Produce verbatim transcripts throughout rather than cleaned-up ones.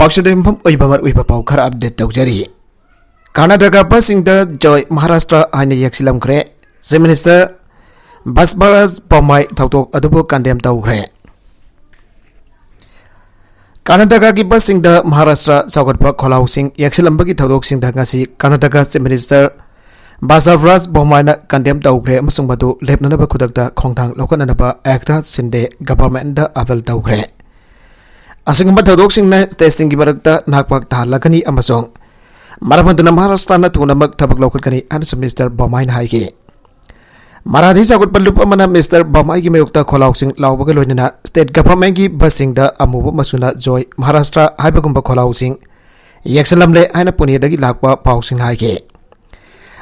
ꯄꯥꯎꯁꯤꯗ ꯌꯨꯝꯐꯝ ꯑꯣꯏꯕ ꯃꯔꯨꯑꯣꯏꯕ ꯄꯥꯎ ꯈꯔ ꯑꯞꯗꯦꯠ ꯇꯧꯖꯔꯤ꯫ ꯀꯔꯅꯥꯇꯀꯥ ꯕꯁꯁꯤꯡꯗ "ꯖꯣꯏ ꯃꯍꯥꯔꯥꯁꯇ꯭ꯔ" ꯍꯥꯏꯅ ꯌꯦꯛꯁꯤꯜꯂꯝꯈ꯭ꯔꯦ꯫ ꯆꯤꯐ ꯃꯤꯅꯤꯁꯇꯔ ꯕꯁꯕꯥꯔꯥꯖ ꯕꯣꯝꯃꯥꯏ ꯊꯧꯗꯣꯛ ꯑꯗꯨꯕꯨ ꯀꯟꯗꯦꯝ ꯇꯧꯈ꯭ꯔꯦ꯫ ꯀꯔꯅꯥꯇꯀꯥꯒꯤ ꯕꯁꯁꯤꯡꯗ "ꯃꯍꯥꯔꯥꯁꯇ꯭ꯔ ꯆꯥꯎꯈꯠꯄ" ꯈꯣꯜꯂꯥꯎꯁꯤꯡ ꯌꯦꯛꯁꯤꯜꯂꯝꯕꯒꯤ ꯊꯧꯗꯣꯛꯁꯤꯡꯗ ꯉꯁꯤ ꯀꯔꯅꯥꯇꯀꯥ ꯆꯤꯐ ꯃꯤꯅꯤꯁꯇꯔ ꯕꯁꯕꯥꯔꯥꯖ ꯕꯣꯝꯃꯥꯏꯅ ꯀꯟꯗꯦꯝ ꯇꯧꯈ꯭ꯔꯦ ꯑꯃꯁꯨꯡ ꯃꯗꯨ ꯂꯦꯞꯅꯅꯕ ꯈꯨꯗꯛꯇ ꯈꯣꯡꯊꯥꯡ ꯂꯧꯈꯠꯅꯅꯕ ꯑꯦꯛꯅꯥꯊ ꯁꯤꯟꯗꯦ ꯒꯚꯔꯟꯃꯦꯟꯗ ꯑꯥꯄꯤꯜ ꯇꯧꯈ꯭ꯔꯦ꯫ ꯑꯁꯤꯒꯨꯝꯕ ꯊꯧꯗꯣꯛꯁꯤꯡꯅ ꯁ꯭ꯇꯦꯠꯁꯤꯡꯒꯤ ꯃꯔꯛꯇ ꯅꯥꯛꯄꯥꯛ ꯇꯥꯍꯜꯂꯛꯀꯅꯤ ꯑꯃꯁꯨꯡ ꯃꯔꯝ ꯑꯗꯨꯅ ꯃꯍꯥꯔꯥꯁꯇ꯭ꯔꯅ ꯊꯨꯅꯃꯛ ꯊꯕꯛ ꯂꯧꯈꯠꯀꯅꯤ ꯍꯥꯏꯅꯁꯨ ꯃꯤꯁꯇꯔ ꯕꯣꯝꯃꯥꯏꯅ ꯍꯥꯏꯈꯤ꯫ ꯃꯔꯥꯊꯤ ꯆꯥꯎꯈꯠꯄ ꯂꯨꯞ ꯑꯃꯅ ꯃꯤꯁꯇꯔ ꯕꯣꯝꯃꯥꯏꯒꯤ ꯃꯥꯌꯣꯛꯇ ꯈꯣꯜꯂꯥꯎꯁꯤꯡ ꯂꯥꯎꯕꯒ ꯂꯣꯏꯅꯅ ꯁ꯭ꯇꯦꯠ ꯒꯚꯔꯟꯃꯦꯟꯒꯤ ꯕꯁꯁꯤꯡꯗ ꯑꯃꯨꯕ ꯃꯆꯨꯅ "ꯖꯣꯏ ꯃꯍꯥꯔꯥꯁꯇ꯭ꯔ" ꯍꯥꯏꯕꯒꯨꯝꯕ ꯈꯣꯜꯂꯥꯎꯁꯤꯡ ꯌꯦꯛꯁꯤꯜꯂꯝꯂꯦ ꯍꯥꯏꯅ ꯄꯨꯅꯦꯗꯒꯤ ꯂꯥꯛꯄ ꯄꯥꯎꯁꯤꯡꯅ ꯍꯥꯏꯈꯤ꯫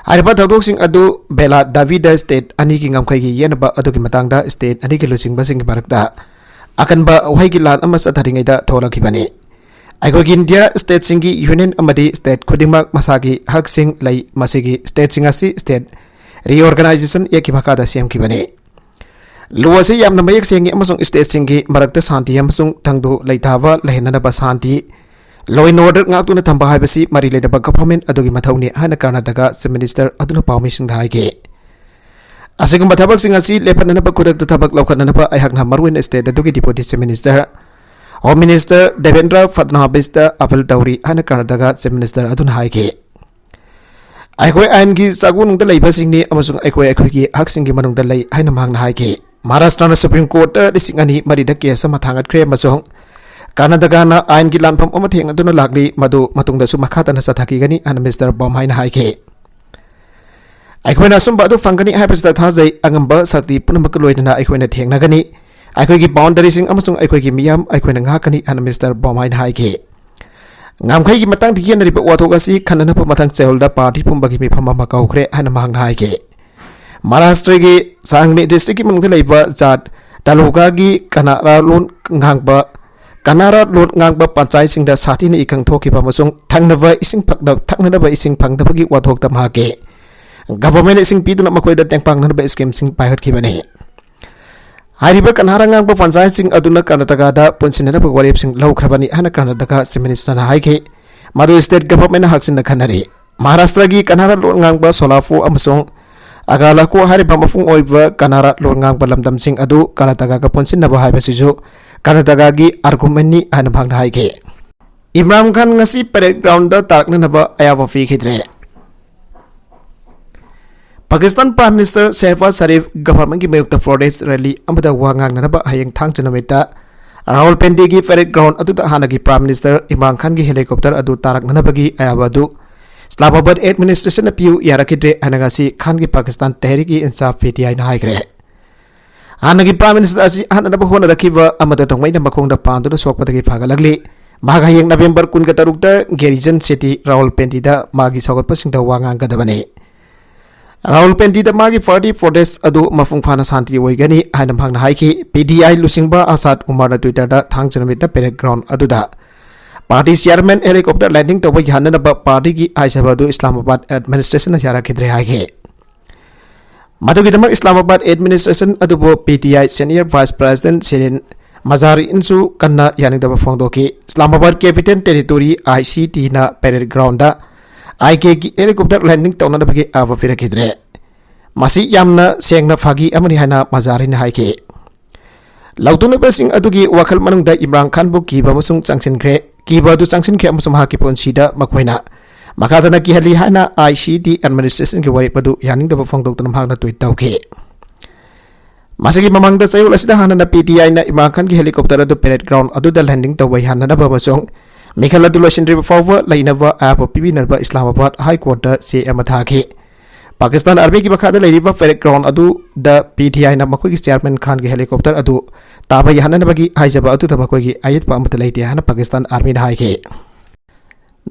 ꯍꯥꯏꯔꯤꯕ ꯊꯧꯗꯣꯛꯁꯤꯡ ꯑꯗꯨ ꯕꯦꯂꯥ ꯗꯥꯕꯤꯗ ꯁ꯭ꯇꯦꯠ ꯑꯅꯤꯒꯤ ꯉꯝꯈꯩꯒꯤ ꯌꯦꯟꯅꯕ ꯑꯗꯨꯒꯤ ꯃꯇꯥꯡꯗ ꯁ꯭ꯇꯦꯠ ꯑꯅꯤꯒꯤ ꯂꯨꯆꯤꯡꯕꯁꯤꯡꯒꯤ ꯃꯔꯛꯇ ꯑꯀꯟꯕ ꯋꯥꯍꯩꯒꯤ ꯂꯥꯟ ꯑꯃ ꯆꯠꯊꯔꯤꯉꯩꯗ ꯊꯣꯛꯂꯛꯈꯤꯕꯅꯤ꯫ ꯑꯩꯈꯣꯏꯒꯤ ꯏꯟꯗꯤꯌꯥ ꯁ꯭ꯇꯦꯠꯁꯤꯡꯒꯤ ꯌꯨꯅꯤꯌꯟ ꯑꯃꯗꯤ ꯁ꯭ꯇꯦꯠ ꯈꯨꯗꯤꯡꯃꯛ ꯃꯁꯥꯒꯤ ꯍꯛꯁꯤꯡ ꯂꯩ꯫ ꯃꯁꯤꯒꯤ ꯁ꯭ꯇꯦꯠꯁꯤꯡ ꯑꯁꯤ ꯁ꯭ꯇꯦꯠ ꯔꯤꯑꯣꯔꯒꯅꯥꯏꯖꯦꯁꯟ ꯑꯦꯛꯀꯤ ꯃꯈꯥꯗ ꯁꯦꯝꯈꯤꯕꯅꯤ꯫ ꯂꯣ ꯑꯁꯤ ꯌꯥꯝꯅ ꯃꯌꯦꯛ ꯁꯦꯡꯏ ꯑꯃꯁꯨꯡ ꯁ꯭ꯇꯦꯠꯁꯤꯡꯒꯤ ꯃꯔꯛꯇ ꯁꯥꯟꯇꯤ ꯑꯃꯁꯨꯡ ꯇꯪꯗꯨ ꯂꯩꯇꯥꯕ ꯂꯩꯍꯟꯅꯅꯕ ꯁꯥꯟꯇꯤ, law and order ꯉꯥꯛꯇꯨꯅ ꯊꯝꯕ ꯍꯥꯏꯕꯁꯤ ꯃꯔꯤ ꯂꯩꯅꯕ ꯒꯚꯔꯟꯃꯦꯟ ꯑꯗꯨꯒꯤ ꯃꯊꯧꯅꯤ ꯍꯥꯏꯅ ꯀꯔꯅꯥꯇꯀꯥ ꯆꯤꯐ ꯃꯤꯅꯤꯁꯇꯔ ꯑꯗꯨꯅ ꯄꯥꯎꯃꯤꯁꯤꯡꯗ ꯍꯥꯏꯈꯤ꯫ ꯑꯁꯤꯒꯨꯝꯕ ꯊꯕꯛꯁꯤꯡ ꯑꯁꯤ ꯂꯦꯞꯍꯟꯅꯅꯕ ꯈꯨꯗꯛꯇ ꯊꯕꯛ ꯂꯧꯈꯠꯅꯅꯕ ꯑꯩꯍꯥꯛꯅ ꯃꯔꯨꯑꯣꯏꯅ ꯁ꯭ꯇꯦꯠ ꯑꯗꯨꯒꯤ deputy chief minister, home minister Devendra ꯐꯠꯅꯥꯕꯤꯁꯇ ꯑꯥꯄꯤꯜ ꯇꯧꯔꯤ ꯍꯥꯏꯅ ꯀꯔꯅꯥꯇꯀꯥ ꯆꯤꯐ ꯃꯤꯅꯤꯁꯇꯔ ꯑꯗꯨꯅ ꯍꯥꯏꯈꯤ꯫ ꯑꯩꯈꯣꯏ ꯑꯥꯏꯟꯒꯤ ꯆꯥꯛꯒꯣꯡꯅꯨꯡꯗ ꯂꯩꯕꯁꯤꯡꯅꯤ ꯑꯃꯁꯨꯡ ꯑꯩꯈꯣꯏ ꯑꯩꯈꯣꯏꯒꯤ ꯍꯛꯁꯤꯡꯒꯤ ꯃꯅꯨꯡꯗ ꯂꯩ ꯍꯥꯏꯅ ꯃꯍꯥꯛꯅ ꯍꯥꯏꯈꯤ꯫ ꯃꯍꯥꯔꯥꯁꯇ꯭ꯔꯅ ꯁꯨꯄ꯭ꯔꯤꯝ ꯀꯣꯔꯠꯇ ꯂꯤꯁꯤꯡ ꯑꯅꯤ ꯃꯔꯤꯗ ꯀꯦꯁ ꯑꯃ ꯊꯥꯡꯒꯠꯈ꯭ꯔꯦ ꯑꯃꯁꯨꯡ ꯀꯔꯅꯥꯇꯀꯥꯅ ꯑꯥꯏꯟꯒꯤ ꯂꯥꯟꯐꯝ ꯑꯃ ꯊꯦꯡꯅꯗꯨꯅ ꯂꯥꯛꯂꯤ, ꯃꯗꯨ ꯃꯇꯨꯡꯗꯁꯨ ꯃꯈꯥ ꯇꯥꯅ ꯆꯠꯊꯈꯤꯒꯅꯤ ꯍꯥꯏꯅ ꯃꯤꯁꯇꯔ ꯕꯣꯝꯃꯥꯏꯅ ꯍꯥꯏꯈꯤ꯫ ꯑꯩꯈꯣꯏꯅ ꯑꯆꯨꯝꯕ ꯑꯗꯨ ꯐꯪꯒꯅꯤ ꯍꯥꯏꯕꯁꯤꯗ ꯊꯥꯖꯩ꯫ ꯑꯉꯝꯕ ꯁꯛꯇꯤ ꯄꯨꯝꯅꯃꯛꯀ ꯂꯣꯏꯅꯅ ꯑꯩꯈꯣꯏꯅ ꯊꯦꯡꯅꯒꯅꯤ꯫ ꯑꯩꯈꯣꯏꯒꯤ ꯕꯥꯎꯟꯗꯔꯤꯁꯤꯡ ꯑꯃꯁꯨꯡ ꯑꯩꯈꯣꯏꯒꯤ ꯃꯤꯌꯥꯝ ꯑꯩꯈꯣꯏꯅ ꯉꯥꯛꯀꯅꯤ ꯍꯥꯏꯅ ꯃꯤꯁꯇꯔ ꯕꯣꯝꯃꯥꯏꯅ ꯍꯥꯏꯈꯤ꯫ ꯉꯝꯈꯩꯒꯤ ꯃꯇꯥꯡꯗ ꯌꯦꯟꯅꯔꯤꯕ ꯋꯥꯊꯣꯛ ꯑꯁꯤ ꯈꯟꯅꯅꯕ ꯃꯊꯪ ꯆꯌꯣꯜꯗ ꯄꯥꯔꯇꯤ ꯄꯨꯝꯕꯒꯤ ꯃꯤꯐꯝ ꯑꯃ ꯀꯧꯈ꯭ꯔꯦ ꯍꯥꯏꯅ ꯃꯍꯥꯛꯅ ꯍꯥꯏꯈꯤ꯫ ꯃꯍꯥꯔꯥꯁꯇ꯭ꯔꯒꯤ ꯁꯥꯡꯂꯤ ꯗꯤꯁꯇ꯭ꯔꯤꯛꯀꯤ ꯃꯅꯨꯡꯗ ꯂꯩꯕ ꯖꯥꯠ ꯇꯥꯂꯨꯀꯥꯒꯤ ꯀꯅꯥꯔꯥ ꯂꯣꯟ ꯉꯥꯡꯕ, ꯀꯅꯥꯔꯥ ꯂꯣꯟ ꯉꯥꯡꯕ ꯄꯟꯆꯥꯌꯠꯁꯤꯡꯗ ꯁꯥꯊꯤꯅ ꯏꯀꯪ ꯊꯣꯛꯈꯤꯕ ꯑꯃꯁꯨꯡ ꯊꯛꯅꯕ ꯏꯁꯤꯡ ꯐꯪꯗ-, ꯊꯛꯅꯅꯕ ꯏꯁꯤꯡ ꯐꯪꯗꯕꯒꯤ ꯋꯥꯊꯣꯛꯇ ꯃꯍꯥꯛꯀꯤ ꯒꯚꯔꯟꯃꯦꯟꯠꯅ ꯏꯁꯤꯡ ꯄꯤꯗꯨꯅ ꯃꯈꯣꯏꯗ ꯇꯦꯡꯄꯥꯡꯅꯅꯕ ꯁ꯭ꯀꯤꯝꯁꯤꯡ ꯄꯥꯏꯈꯠꯈꯤꯕꯅꯤ꯫ ꯍꯥꯏꯔꯤꯕ ꯀꯅꯥꯔꯥ ꯉꯥꯡꯕ ꯄꯟꯆꯥꯌꯠꯁꯤꯡ ꯑꯗꯨꯅ ꯀꯔꯅꯥꯇꯀꯥꯗ ꯄꯨꯟꯁꯤꯟꯅꯅꯕ ꯋꯥꯔꯦꯞꯁꯤꯡ ꯂꯧꯈ꯭ꯔꯕꯅꯤ ꯍꯥꯏꯅ ꯀꯔꯅꯥꯇꯀꯥ ꯆꯤꯐ ꯃꯤꯅꯤꯁꯇꯔꯅ ꯍꯥꯏꯈꯤ꯫ ꯃꯗꯨ ꯁ꯭ꯇꯦꯠ ꯒꯚꯔꯟꯃꯦꯟꯠꯅ ꯍꯥꯛꯆꯤꯟꯅ ꯈꯟꯅꯔꯤ꯫ ꯃꯍꯥꯔꯥꯁꯇ꯭ꯔꯒꯤ ꯀꯅꯥꯔꯥ ꯂꯣꯟ ꯉꯥꯡꯕ ꯁꯣꯂꯥꯄꯨꯔ ꯑꯃꯁꯨꯡ ꯑꯒꯥꯂꯥꯀꯣ ꯍꯥꯏꯔꯤꯕ ꯃꯄꯨꯡ ꯑꯣꯏꯕ ꯀꯅꯥꯔꯥ ꯂꯣꯟ ꯉꯥꯡꯕ ꯂꯝꯗꯝꯁꯤꯡ ꯑꯗꯨ ꯀꯔꯅꯥꯇꯀꯥꯒ ꯄꯨꯟꯁꯤꯟꯅꯕ ꯍꯥꯏꯕꯁꯤꯁꯨ ꯀꯔꯅꯥꯇꯀꯥꯒꯤ ꯑꯥꯔꯒꯨꯃꯦꯟꯠꯅꯤ ꯍꯥꯏꯅ ꯃꯍꯥꯛꯅ ꯍꯥꯏꯈꯤ꯫ ꯏꯝꯔꯥꯟ ꯈꯥꯟ ꯉꯁꯤ ꯄꯦꯔꯦꯗ ꯒ꯭ꯔꯥꯎꯟꯗ ꯇꯥꯔꯛꯅꯅꯕ ꯑꯌꯥꯕ ꯄꯤꯈꯤꯗ꯭ꯔꯦ꯫ ꯄꯥꯀꯤꯁꯇꯥꯟ ꯄ꯭ꯔꯥꯏꯝ ꯃꯤꯅꯤꯁꯇꯔ ꯁꯦꯍꯕꯥꯖ ꯁꯔꯤꯐ ꯒꯚꯔꯟꯃꯦꯟꯠꯀꯤ ꯃꯥꯌꯣꯛꯇ ꯄ꯭ꯔꯣꯇꯦꯁ ꯔꯦꯂꯤ ꯑꯃꯗ ꯋꯥ ꯉꯥꯡꯅꯅꯕ ꯍꯌꯦꯡ ꯊꯥꯡꯖ ꯅꯨꯃꯤꯠꯇ ꯔꯥꯍꯨꯜ ꯄꯦꯟꯗꯤꯒꯤ ꯄꯦꯔꯦꯗ ꯒ꯭ꯔꯥꯎꯟ ꯑꯗꯨꯗ ꯍꯥꯟꯅꯒꯤ ꯄ꯭ꯔꯥꯏꯝ ꯃꯤꯅꯤꯁꯇꯔ ꯏꯝꯔꯥꯟ ꯈꯥꯟꯒꯤ ꯍꯦꯂꯤꯀꯣꯞꯇꯔ ꯑꯗꯨ ꯇꯥꯔꯛꯅꯅꯕꯒꯤ ꯑꯌꯥꯕ ꯑꯗꯨ ꯏꯁꯂꯥꯃꯥꯕꯥꯗ ꯑꯦꯗꯃꯤꯅꯤꯁꯇ꯭ꯔꯦꯁꯟꯅ ꯄꯤꯌꯨ ꯌꯥꯔꯛꯈꯤꯗ꯭ꯔꯦ ꯍꯥꯏꯅ ꯉꯁꯤ ꯈꯥꯟꯒꯤ ꯄꯥꯀꯤꯁꯇꯥꯟ ꯇꯦꯍꯔꯤꯛ ꯏ ꯏꯟꯁꯥꯐ, ꯄꯤ ꯇꯤ ꯑꯥꯏꯅ ꯍꯥꯏꯈ꯭ꯔꯦ꯫ ꯍꯥꯟꯅꯒꯤ ꯄ꯭ꯔꯥꯏꯝ ꯃꯤꯅꯤꯁꯇꯔ ꯑꯁꯤ ꯍꯥꯠꯅꯅꯕ ꯍꯣꯠꯅꯔꯛꯈꯤꯕ ꯑꯃꯗ ꯅꯣꯡꯃꯩꯅ ꯃꯈꯣꯡꯗ ꯄꯥꯟꯗꯨꯅ ꯁꯣꯛꯄꯗꯒꯤ ꯐꯒꯠꯂꯛꯂꯤ꯫ ꯃꯍꯥꯛ ꯍꯌꯦꯡ ꯅꯕꯦꯝꯕꯔ ꯀꯨꯟꯒ ꯇꯔꯨꯛꯇ ꯒꯦꯔꯤꯖꯟ ꯁꯤꯇꯤ ꯔꯥꯍꯨꯜ ꯄꯦꯟꯗꯤꯗ ꯃꯥꯒꯤ ꯁꯧꯒꯠꯄꯁꯤꯡꯗ ꯋꯥ ꯉꯥꯡꯒꯗꯕꯅꯤ꯫ ꯔꯥꯍꯨꯜ ꯄꯦꯟꯗꯤꯗ ꯃꯥꯒꯤ ꯄꯥꯔꯇꯤ ꯄ꯭ꯔꯣꯇꯦꯁ ꯑꯗꯨ ꯃꯄꯨꯡ ꯐꯥꯅ ꯁꯥꯟꯇꯤ ꯑꯣꯏꯒꯅꯤ ꯍꯥꯏꯅ ꯃꯍꯥꯛꯅ ꯍꯥꯏꯈꯤ꯫ ꯄꯤ ꯗꯤ ꯑꯥꯏ ꯂꯨꯆꯤꯡꯕ ꯑꯁꯥꯗ ꯎꯃꯔꯅ ꯇ꯭ꯋꯤꯇꯔꯗ ꯊꯥꯡꯖ ꯅꯨꯃꯤꯠꯇ ꯄꯦꯔꯦꯗ ꯒ꯭ꯔꯥꯎꯟ ꯑꯗꯨꯗ ꯄꯥꯔꯇꯤ ꯆꯤꯌꯥꯔꯃꯦꯟ ꯍꯦꯂꯤꯀꯣꯞꯇꯔ ꯂꯦꯟꯗꯤꯡ ꯇꯧꯕ ꯌꯥꯍꯟꯅꯅꯕ ꯄꯥꯔꯇꯤꯒꯤ ꯍꯥꯏꯖꯕ ꯑꯗꯨ ꯏꯁꯂꯥꯃꯥꯕꯥꯗ ꯑꯦꯗꯃꯤꯅꯤꯁꯇ꯭ꯔꯦꯁꯟꯅ ꯌꯥꯔꯛꯈꯤꯗ꯭ꯔꯦ ꯍꯥꯏꯈꯤ꯫ ꯃꯗꯨꯒꯤꯗꯃꯛ ꯏꯁꯂꯥꯃꯥꯕꯥꯗ ꯑꯦꯗꯃꯤꯅꯤꯁꯇ꯭ꯔꯦꯁꯟ ꯑꯗꯨꯕꯨ P T I senior vice president Shireen ꯃꯖꯥꯔꯤꯟꯁꯨ ꯀꯟꯅ ꯌꯥꯅꯤꯡꯗꯕ ꯐꯣꯡꯗꯣꯛꯈꯤ꯫ Islamabad capital territory, I C ꯇꯤꯅ ꯄꯦꯔꯦꯗ ꯒ꯭ꯔꯥꯎꯟꯗ ꯑꯥꯏ ꯀꯦꯒꯤ ꯍꯦꯂꯤꯀꯣꯞꯇꯔ ꯂꯦꯟꯗꯤꯡ ꯇꯧꯅꯅꯕꯒꯤ ꯑꯌꯥꯕ ꯄꯤꯔꯛꯈꯤꯗ꯭ꯔꯦ꯫ ꯃꯁꯤ ꯌꯥꯝꯅ ꯁꯦꯡꯅ ꯐꯥꯒꯤ ꯑꯃꯅꯤ ꯍꯥꯏꯅ ꯃꯖꯥꯔꯤꯟꯅ ꯍꯥꯏꯈꯤ꯫ ꯂꯧꯊꯣꯛꯅꯕꯁꯤꯡ ꯑꯗꯨꯒꯤ ꯋꯥꯈꯜ ꯃꯅꯨꯡꯗ ꯏꯝꯔꯥꯟ ꯈꯥꯟꯕꯨ ꯀꯤꯕ ꯑꯃꯁꯨꯡ ꯆꯪꯁꯤꯟꯈ꯭ꯔꯦ, ꯀꯤꯕ ꯑꯗꯨ ꯆꯪꯁꯤꯟꯈ꯭ꯔꯦ ꯑꯃꯁꯨꯡ ꯃꯍꯥꯛꯀꯤ ꯄꯨꯟꯁꯤꯗ ꯃꯈꯣꯏꯅ ꯃꯈꯥ ꯇꯥꯅ ꯀꯤꯍꯜꯂꯤ ꯍꯥꯏꯅ ꯑꯥꯏ ꯁꯤ ꯇꯤ ꯑꯦꯗꯃꯤꯅꯤꯁꯇ꯭ꯔꯦꯁꯟꯒꯤ ꯋꯥꯔꯦꯞ ꯑꯗꯨ ꯌꯥꯅꯤꯡꯗꯕ ꯐꯣꯡꯗꯣꯛꯇꯨꯅ ꯃꯍꯥꯛꯅ ꯇ꯭ꯋꯤꯠ ꯇꯧꯈꯤ꯫ ꯃꯁꯤꯒꯤ ꯃꯃꯥꯡꯗ ꯆꯌꯣꯜ ꯑꯁꯤꯗ ꯍꯥꯟꯅꯅ ꯄꯤ ꯇꯤ ꯑꯥꯏꯅ ꯏꯝꯔꯥꯟ ꯈꯥꯟꯒꯤ ꯍꯦꯂꯤꯀꯣꯞꯇꯔ ꯑꯗꯨ ꯄꯦꯔꯦꯗ ꯒ꯭ꯔꯥꯎꯟ ꯑꯗꯨꯗ ꯂꯦꯟꯗꯤꯡ ꯇꯧꯕ ꯌꯥꯍꯟꯅꯅꯕ ꯑꯃꯁꯨꯡ ꯃꯤꯈꯜ ꯑꯗꯨ ꯂꯣꯏꯁꯤꯟꯗ꯭ꯔꯤꯕ ꯐꯥꯎꯕ ꯂꯩꯅꯕ ꯑꯌꯥꯕ ꯄꯤꯕꯤꯅꯕ ꯏꯁꯂꯥꯃꯥꯕꯥꯗ ꯍꯥꯏ ꯀꯣꯔꯠꯇ ꯆꯦ ꯑꯃ ꯊꯥꯈꯤ꯫ ꯄꯥꯀꯤꯁꯇꯥꯟ ꯑꯥꯔꯃꯤꯒꯤ ꯃꯈꯥꯗ ꯂꯩꯔꯤꯕ ꯄꯦꯔꯦꯗ ꯒ꯭ꯔꯥꯎꯟ ꯑꯗꯨꯗ ꯄꯤ ꯇꯤ ꯑꯥꯏꯅ ꯃꯈꯣꯏꯒꯤ ꯆꯤꯌꯥꯔꯃꯦꯟ ꯈꯥꯟꯒꯤ ꯍꯦꯂꯤꯀꯣꯞꯇꯔ ꯑꯗꯨ ꯇꯥꯕ ꯌꯥꯍꯟꯅꯅꯕꯒꯤ ꯍꯥꯏꯖꯕ ꯑꯗꯨꯗ ꯃꯈꯣꯏꯒꯤ ꯑꯌꯦꯠꯄ ꯑꯃꯠꯇ ꯂꯩꯇꯦ ꯍꯥꯏꯅ ꯄꯥꯀꯤꯁꯇꯥꯟ ꯑꯥꯔꯃꯤꯅ ꯍꯥꯏꯈꯤ꯫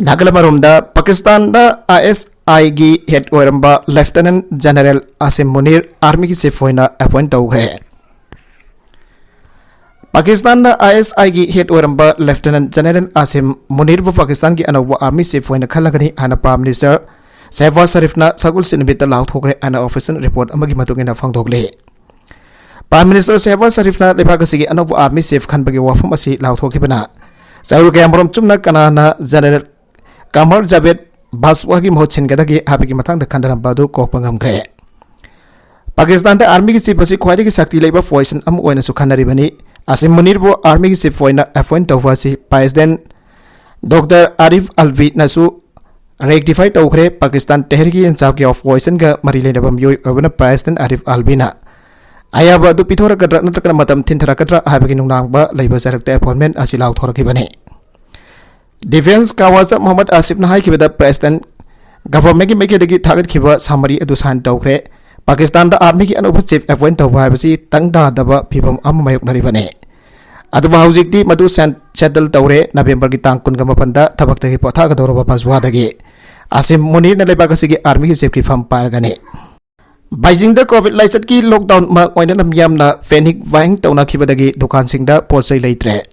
ꯅꯥꯒꯥꯂꯦꯟ ꯑꯃꯔꯣꯝꯗ ꯄꯥꯀꯤꯁꯇꯥꯟꯗ ꯑꯥꯏ ꯑꯦꯁ ꯑꯥꯏꯒꯤ ꯍꯦꯗ ꯑꯣꯏꯔꯝꯕ ꯂꯦꯐꯇꯤꯅꯦꯟꯠ ꯖꯦꯅꯔꯦꯜ ꯑꯁꯤꯝ ꯃꯨꯅꯤꯔ ꯑꯥꯔꯃꯤꯒꯤ ꯆꯤꯐ ꯑꯣꯏꯅ ꯑꯦꯄꯣꯏꯟꯠ ꯇꯧꯈ꯭ꯔꯦ꯫ ꯄꯥꯀꯤꯁꯇꯥꯟꯗ ꯑꯥꯏ ꯑꯦꯁ ꯑꯥꯏꯒꯤ ꯍꯦꯗ ꯑꯣꯏꯔꯝꯕ ꯂꯦꯐꯇꯤꯅꯦꯟꯠ ꯖꯦꯅꯔꯦꯜ ꯑꯁꯤꯝ ꯃꯨꯅꯤꯔꯕꯨ ꯄꯥꯀꯤꯁꯇꯥꯟꯒꯤ ꯑꯅꯧꯕ ꯑꯥꯔꯃꯤ ꯆꯤꯐ ꯑꯣꯏꯅ ꯈꯜꯂꯒꯅꯤ ꯍꯥꯏꯅ ꯄ꯭ꯔꯥꯏꯝ ꯃꯤꯅꯤꯁꯇꯔ ꯁꯦꯍꯕꯥꯖ ꯁꯔꯤꯐꯅ ꯁꯒꯣꯜꯁꯦꯟ ꯅꯨꯃꯤꯠꯇ ꯂꯥꯎꯊꯣꯛꯈ꯭ꯔꯦ ꯍꯥꯏꯅ ꯑꯣꯐꯤꯁꯤꯌꯦꯜ ꯔꯤꯄꯣꯔꯠ ꯑꯃꯒꯤ ꯃꯇꯨꯡ ꯏꯟꯅ ꯐꯣꯡꯗꯣꯛꯂꯤ꯫ Prime Minister Shehbaz Sharifꯅ ꯂꯩꯕꯥꯛ ꯑꯁꯤꯒꯤ ꯑꯅꯧꯕ Army Chief ꯈꯟꯕꯒꯤ ꯋꯥꯐꯝ ꯑꯁꯤ ꯂꯥꯎꯊꯣꯛꯈꯤꯕꯅ ꯆꯌꯣꯜ ꯀꯌꯥꯃꯔꯨꯝ ꯆꯨꯝꯅ ꯀꯅꯥꯅ General Qamar Javed Bajwa ꯒꯤ ꯃꯍꯨꯠ ꯁꯤꯟꯒꯗꯒꯦ ꯍꯥꯏꯕꯒꯤ ꯃꯇꯥꯡꯗ ꯈꯟꯅꯔꯝꯕ ꯑꯗꯨ ꯀꯣꯛꯄ ꯉꯝꯈ꯭ꯔꯦ꯫ ꯄꯥꯀꯤꯁꯇꯥꯟꯗ Army ꯒꯤ Chief ꯑꯁꯤ ꯈ꯭ꯋꯥꯏꯗꯒꯤ ꯁꯛꯇꯤ ꯂꯩꯕ position ꯑꯃ ꯑꯣꯏꯅꯁꯨ ꯈꯟꯅꯔꯤꯕꯅꯤ꯫ ꯑꯁꯤꯝ ꯃꯨꯅꯤꯔꯕꯨ Army ꯒꯤ Chief ꯑꯣꯏꯅ appoint ꯇꯧꯕ ꯑꯁꯤ President Doctor Arif Alvi ꯅꯁꯨ rectify ꯇꯧꯈ꯭ꯔꯦ꯫ ꯄꯥꯀꯤꯁꯇꯥꯟ ꯇꯦꯍ꯭ꯔꯤꯛ ꯏꯟꯁꯥꯐꯀꯤ opposition ꯒ ꯃꯔꯤ ꯂꯩꯅꯕ ꯃꯤꯑꯣꯏ ꯑꯣꯏꯕꯅ President Arif Alvi ꯅ ꯑꯌꯥꯕ ꯑꯗꯨ ꯄꯤꯊꯣꯔꯛꯀꯗ꯭ꯔꯥ ꯅꯠꯇ꯭ꯔꯒꯅ ꯃꯇꯝ ꯊꯤꯟꯊꯔꯛꯀꯗ꯭ꯔꯥ ꯍꯥꯏꯕꯒꯤ ꯅꯨꯡꯅꯥꯡꯕ ꯂꯩꯕ ꯆꯔꯛꯇ appointment ꯑꯁꯤ ꯂꯥꯎꯊꯣꯔꯛꯈꯤꯕꯅꯤ꯫ Defence Khawaja Mohammad Asif ꯅ ꯍꯥꯏꯈꯤꯕꯗ, President Government ꯀꯤ ꯃꯥꯏꯀꯩꯗꯒꯤ ꯊꯥꯒꯠꯈꯤꯕ summary ꯑꯗꯨ sign ꯇꯧꯈ꯭ꯔꯦ꯫ ꯄꯥꯀꯤꯁꯇꯥꯟꯗ Army ꯒꯤ ꯑꯅꯧꯕ Chief appoint ꯇꯧꯕ ꯍꯥꯏꯕꯁꯤ ꯇꯪ ꯇꯥꯗꯕ ꯐꯤꯚꯝ ꯑꯃ ꯃꯥꯌꯣꯛꯅꯔꯤꯕꯅꯤ꯫ ꯑꯗꯨꯕꯨ ꯍꯧꯖꯤꯛꯇꯤ ꯃꯗꯨ ꯁꯦꯟ-, settle ꯇꯧꯔꯦ꯫ ꯅꯕꯦꯝꯕꯔꯒꯤ ꯇꯥꯡ ꯀꯨꯟꯒ ꯃꯥꯄꯟꯗ ꯊꯕꯛꯇꯒꯤ ꯄꯣꯊꯥꯒꯗꯧꯔꯕ ꯕꯥꯖꯋꯥꯗꯒꯤ ꯑꯁꯤꯝ ꯃꯨꯅꯤꯔꯅ ꯂꯩꯕꯥꯛ ꯑꯁꯤꯒꯤ Army ꯒꯤ Chief ꯀꯤ ꯐꯝ ꯄꯥꯏꯔꯒꯅꯤ꯫ ꯕꯩꯖꯤꯡꯗ COVID ꯂꯥꯏꯆꯠꯀꯤ lockdown ꯃꯥꯡ ꯑꯣꯏꯅꯅ ꯃꯤꯌꯥꯝꯅ panic buying ꯇꯧꯅꯈꯤꯕꯗꯒꯤ ꯗꯨꯀꯥꯟꯁꯤꯡꯗ ꯄꯣꯠ ꯆꯩ ꯂꯩꯇ꯭ꯔꯦ꯫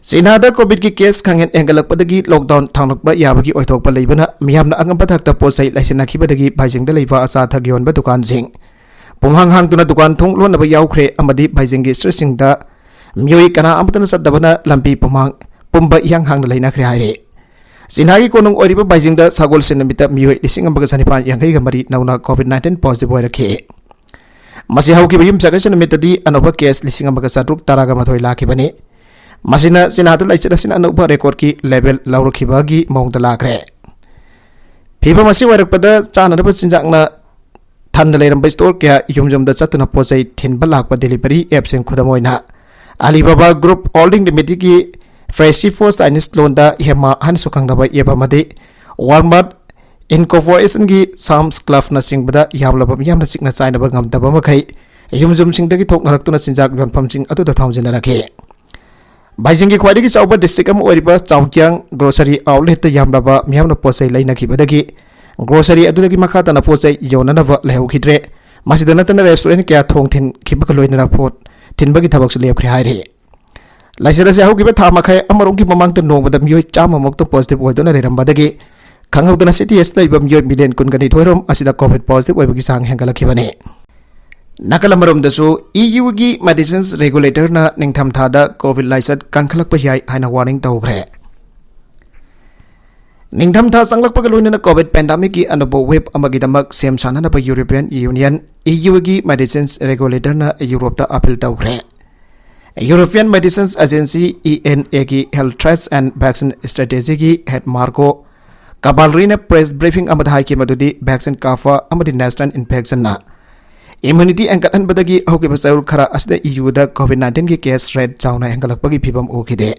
ꯆꯤꯅꯥꯗ COVID ꯀꯤ case ꯈꯪꯍꯦꯟ ꯍꯦꯟꯒꯠꯂꯛꯄꯗꯒꯤ lockdown ꯊꯥꯡꯂꯛꯄ ꯌꯥꯕꯒꯤ ꯑꯣꯏꯊꯣꯛꯄ ꯂꯩꯕꯅ ꯃꯤꯌꯥꯝꯅ ꯑꯉꯝꯕ ꯊꯥꯛꯇ ꯄꯣꯠ ꯆꯩ ꯂꯩꯁꯤꯟꯅꯈꯤꯕꯗꯒꯤ ꯕꯩꯖꯤꯡꯗ ꯂꯩꯕ ꯑꯆꯥ ꯑꯊꯛ ꯌꯣꯟꯕ ꯗꯨꯀꯥꯟꯁꯤꯡ ꯄꯨꯡꯍꯥꯡ ꯍꯥꯡꯗꯨꯅ ꯗꯨꯀꯥꯟ ꯊꯣꯡ ꯂꯣꯟꯅꯕ ꯌꯥꯎꯈ꯭ꯔꯦ ꯑꯃꯗꯤ ꯕꯩꯖꯤꯡꯒꯤ street ꯁꯤꯡꯗ ꯃꯤꯑꯣꯏ ꯀꯅꯥ ꯑꯃꯠꯇꯅ ꯆꯠꯇꯕꯅ ꯂꯝꯕꯤ ꯄꯨꯝꯍꯥꯡ ꯄꯨꯝꯕ ꯏꯍꯥꯡ ꯍꯥꯡꯅ ꯂꯩꯅꯈ꯭ꯔꯦ ꯍꯥꯏꯔꯦ꯫ ꯆꯤꯅꯥꯒꯤ ꯀꯣꯅꯨꯡ ꯑꯣꯏꯔꯤꯕ ꯕꯩꯖꯤꯡꯗ ꯁꯒꯣꯜꯁꯦꯟ ꯅꯨꯃꯤꯠꯇ ꯃꯤꯑꯣꯏ ꯂꯤꯁꯤꯡ ꯑꯃꯒ ꯆꯅꯤꯄꯥꯟ ꯌꯥꯡꯈꯩꯒ ꯃꯔꯤ ꯅꯧꯅ COVID nineteen positive ꯑꯣꯏꯔꯛꯈꯤ꯫ ꯃꯁꯤ ꯍꯧꯈꯤꯕ ꯌꯨꯝꯁꯀꯩꯁ ꯅꯨꯃꯤꯠꯇꯗꯤ ꯑꯅꯧꯕ case ꯂꯤꯁꯤꯡ ꯑꯃꯒ ꯆꯥꯇ꯭ꯔꯨꯛ ꯇꯔꯥꯒ ꯃꯥꯊꯣꯏ ꯂꯥꯛꯈꯤꯕꯅꯤ꯫ ꯃꯁꯤꯅ ꯆꯤꯅꯥꯗ ꯂꯩꯆꯠ ꯑꯁꯤꯅ ꯑꯅꯧꯕ record ꯀꯤ level ꯂꯧꯔꯛꯈꯤꯕꯒꯤ ꯃꯑꯣꯡꯗ ꯂꯥꯛꯈ꯭ꯔꯦ꯫ ꯐꯤꯕꯝ ꯑꯁꯤ ꯑꯣꯏꯔꯛꯄꯗ ꯆꯥꯅꯅꯕ ꯆꯤꯟꯖꯥꯛꯅ ꯊꯟꯅ ꯂꯩꯔꯝꯕ store ꯀꯌꯥ ꯌꯨꯝ ꯌꯨꯝꯗ ꯆꯠꯇꯨꯅ ꯄꯣꯠ ꯆꯩ ꯊꯤꯟꯕ ꯂꯥꯛꯄ delivery app ꯁꯤꯡ, ꯈꯨꯗꯝ ꯑꯣꯏꯅ Alibaba Group Holding Limited ꯀꯤ Freshippo, Chinese ꯂꯣꯟꯗ ꯍꯦꯃꯥ ꯍꯥꯏꯅꯁꯨ ꯈꯪꯅꯕ app ꯑꯃꯗꯤ Walmart Incorporation ꯒꯤ Sam's Club ꯅꯆꯤꯡꯕꯗ ꯌꯥꯝꯂꯕ ꯃꯤꯌꯥꯝꯅ ꯆꯤꯛꯅ ꯆꯥꯏꯅꯕ ꯉꯝꯗꯕ ꯃꯈꯩ ꯌꯨꯝ ꯌꯨꯝꯁꯤꯡꯗꯒꯤ ꯊꯣꯛꯅꯔꯛꯇꯨꯅ ꯆꯤꯟꯖꯥꯛ ꯌꯣꯟꯐꯝꯁꯤꯡ ꯑꯗꯨꯗ ꯊꯝꯖꯤꯟꯅꯔꯛꯈꯤ꯫ ꯕꯩꯖꯤꯡꯒꯤ ꯈ꯭ꯋꯥꯏꯗꯒꯤ ꯆꯥꯎꯕ district ꯑꯃ ꯑꯣꯏꯔꯤꯕ ꯆꯥꯎꯀꯤꯌꯥꯡ grocery outlet ꯇ ꯌꯥꯝꯂꯕ ꯃꯤꯌꯥꯝꯅ ꯄꯣꯠ ꯆꯩ ꯂꯩꯅꯈꯤꯕꯗꯒꯤ grocery ꯑꯗꯨꯗꯒꯤ ꯃꯈꯥ ꯇꯥꯅ ꯄꯣꯠ ꯆꯩ ꯌꯣꯟꯅꯅꯕ ꯂꯩꯍꯧꯈꯤꯗ꯭ꯔꯦ꯫ ꯃꯁꯤꯗ ꯅꯠꯇꯅ restaurant ꯀꯌꯥ ꯊꯣꯡ ꯊꯤꯟꯈꯤꯕꯒ ꯂꯣꯏꯅꯅ ꯄꯣꯠ ꯊꯤꯟꯕꯒꯤ ꯊꯕꯛꯁꯨ ꯂꯦꯞꯈ꯭ꯔꯦ ꯍꯥꯏꯔꯤ꯫ ꯂꯥꯏꯆꯠ ꯑꯁꯤ ꯍꯧꯈꯤꯕ ꯊꯥ ꯃꯈꯥꯏ ꯑꯃꯔꯣꯝꯒꯤ ꯃꯃꯥꯡꯗ ꯅꯣꯡꯃꯗ ꯃꯤꯑꯣꯏ ꯆꯥꯝꯃꯃꯨꯛꯇ positive ꯑꯣꯏꯗꯨꯅ ꯂꯩꯔꯝꯕꯗꯒꯤ ꯈꯪꯍꯧꯗꯅ city ꯑꯁꯤꯗ ꯂꯩꯕ ꯃꯤꯑꯣꯏ million ꯀꯨꯟꯒ ꯅꯤꯊꯣꯏ ꯔꯣꯝ ꯑꯁꯤꯗ COVID positive ꯑꯣꯏꯕꯒꯤ ꯆꯥꯡ ꯍꯦꯟꯒꯠꯂꯛꯈꯤꯕꯅꯤ꯫ ꯅꯥꯀꯜ ꯑꯃꯔꯣꯝꯗꯁꯨ, ꯏ ꯌꯨꯒꯤ ꯃꯦꯗꯤꯁꯤꯟꯁ ꯔꯦꯒꯨꯂꯦꯇꯔꯅ ꯅꯤꯡꯊꯝꯊꯥꯗ ꯀꯣꯚꯤꯗ ꯂꯥꯏꯆꯠ ꯀꯟꯈꯠꯂꯛꯄ ꯌꯥꯏ ꯍꯥꯏꯅ ꯋꯥꯔꯅꯤꯡ ꯇꯧꯈ꯭ꯔꯦ꯫ ꯅꯤꯡꯊꯝꯊꯥ ꯆꯪꯂꯛꯄꯒ ꯂꯣꯏꯅꯅ ꯀꯣꯚꯤꯗ ꯄꯦꯟꯗꯥꯃꯤꯛꯀꯤ ꯑꯅꯧꯕ ꯋꯦꯕ ꯑꯃꯒꯤꯗꯃꯛ ꯁꯦꯝ ꯁꯥꯅꯅꯕ ꯌꯨꯔꯣꯄꯤꯌꯟ ꯌꯨꯅꯤꯌꯟ, ꯏ ꯌꯨꯒꯤ ꯃꯦꯗꯤꯁꯤꯟꯁ ꯔꯦꯒꯨꯂꯦꯇꯔꯅ ꯌꯨꯔꯣꯞꯇ ꯑꯄꯤꯜ ꯇꯧꯈ꯭ꯔꯦ꯫ European Medicines Agency, E N ꯑꯦꯒꯤ ꯍꯦꯜꯊ ꯊ꯭ꯔꯦꯠꯁ ꯑꯦꯟ ꯚꯦꯛꯁꯤꯟ ꯁ꯭ꯇ꯭ꯔꯦꯇꯦꯖꯤꯒꯤ ꯍꯦꯗ ꯃꯥꯔꯀꯣ ꯀꯕꯥꯜꯔꯤꯅ ꯄ꯭ꯔꯦꯁ ꯕ꯭ꯔꯤꯐꯤꯡ ꯑꯃꯗ ꯍꯥꯏꯈꯤ ꯃꯗꯨꯗꯤ ꯚꯦꯛꯁꯤꯟ ꯀꯥꯞꯄ ꯑꯃꯗꯤ ꯅꯦꯁꯅꯦꯜ ꯏꯟꯐꯦꯛꯁꯟꯅ ꯏꯝꯌꯨꯅꯤꯇꯤ ꯍꯦꯟꯒꯠꯍꯟꯕꯗꯒꯤ ꯍꯧꯈꯤꯕ ꯆꯌꯣꯜ ꯈꯔ ꯑꯁꯤꯗ ꯏ ꯌꯨꯗ ꯀꯣꯚꯤꯗ ꯅꯥꯏꯟꯇꯤꯟꯒꯤ ꯀꯦꯁ ꯔꯦꯠ ꯆꯥꯎꯅ ꯍꯦꯟꯒꯠꯂꯛꯄꯒꯤ ꯐꯤꯚꯝ ꯎꯈꯤꯗꯦ꯫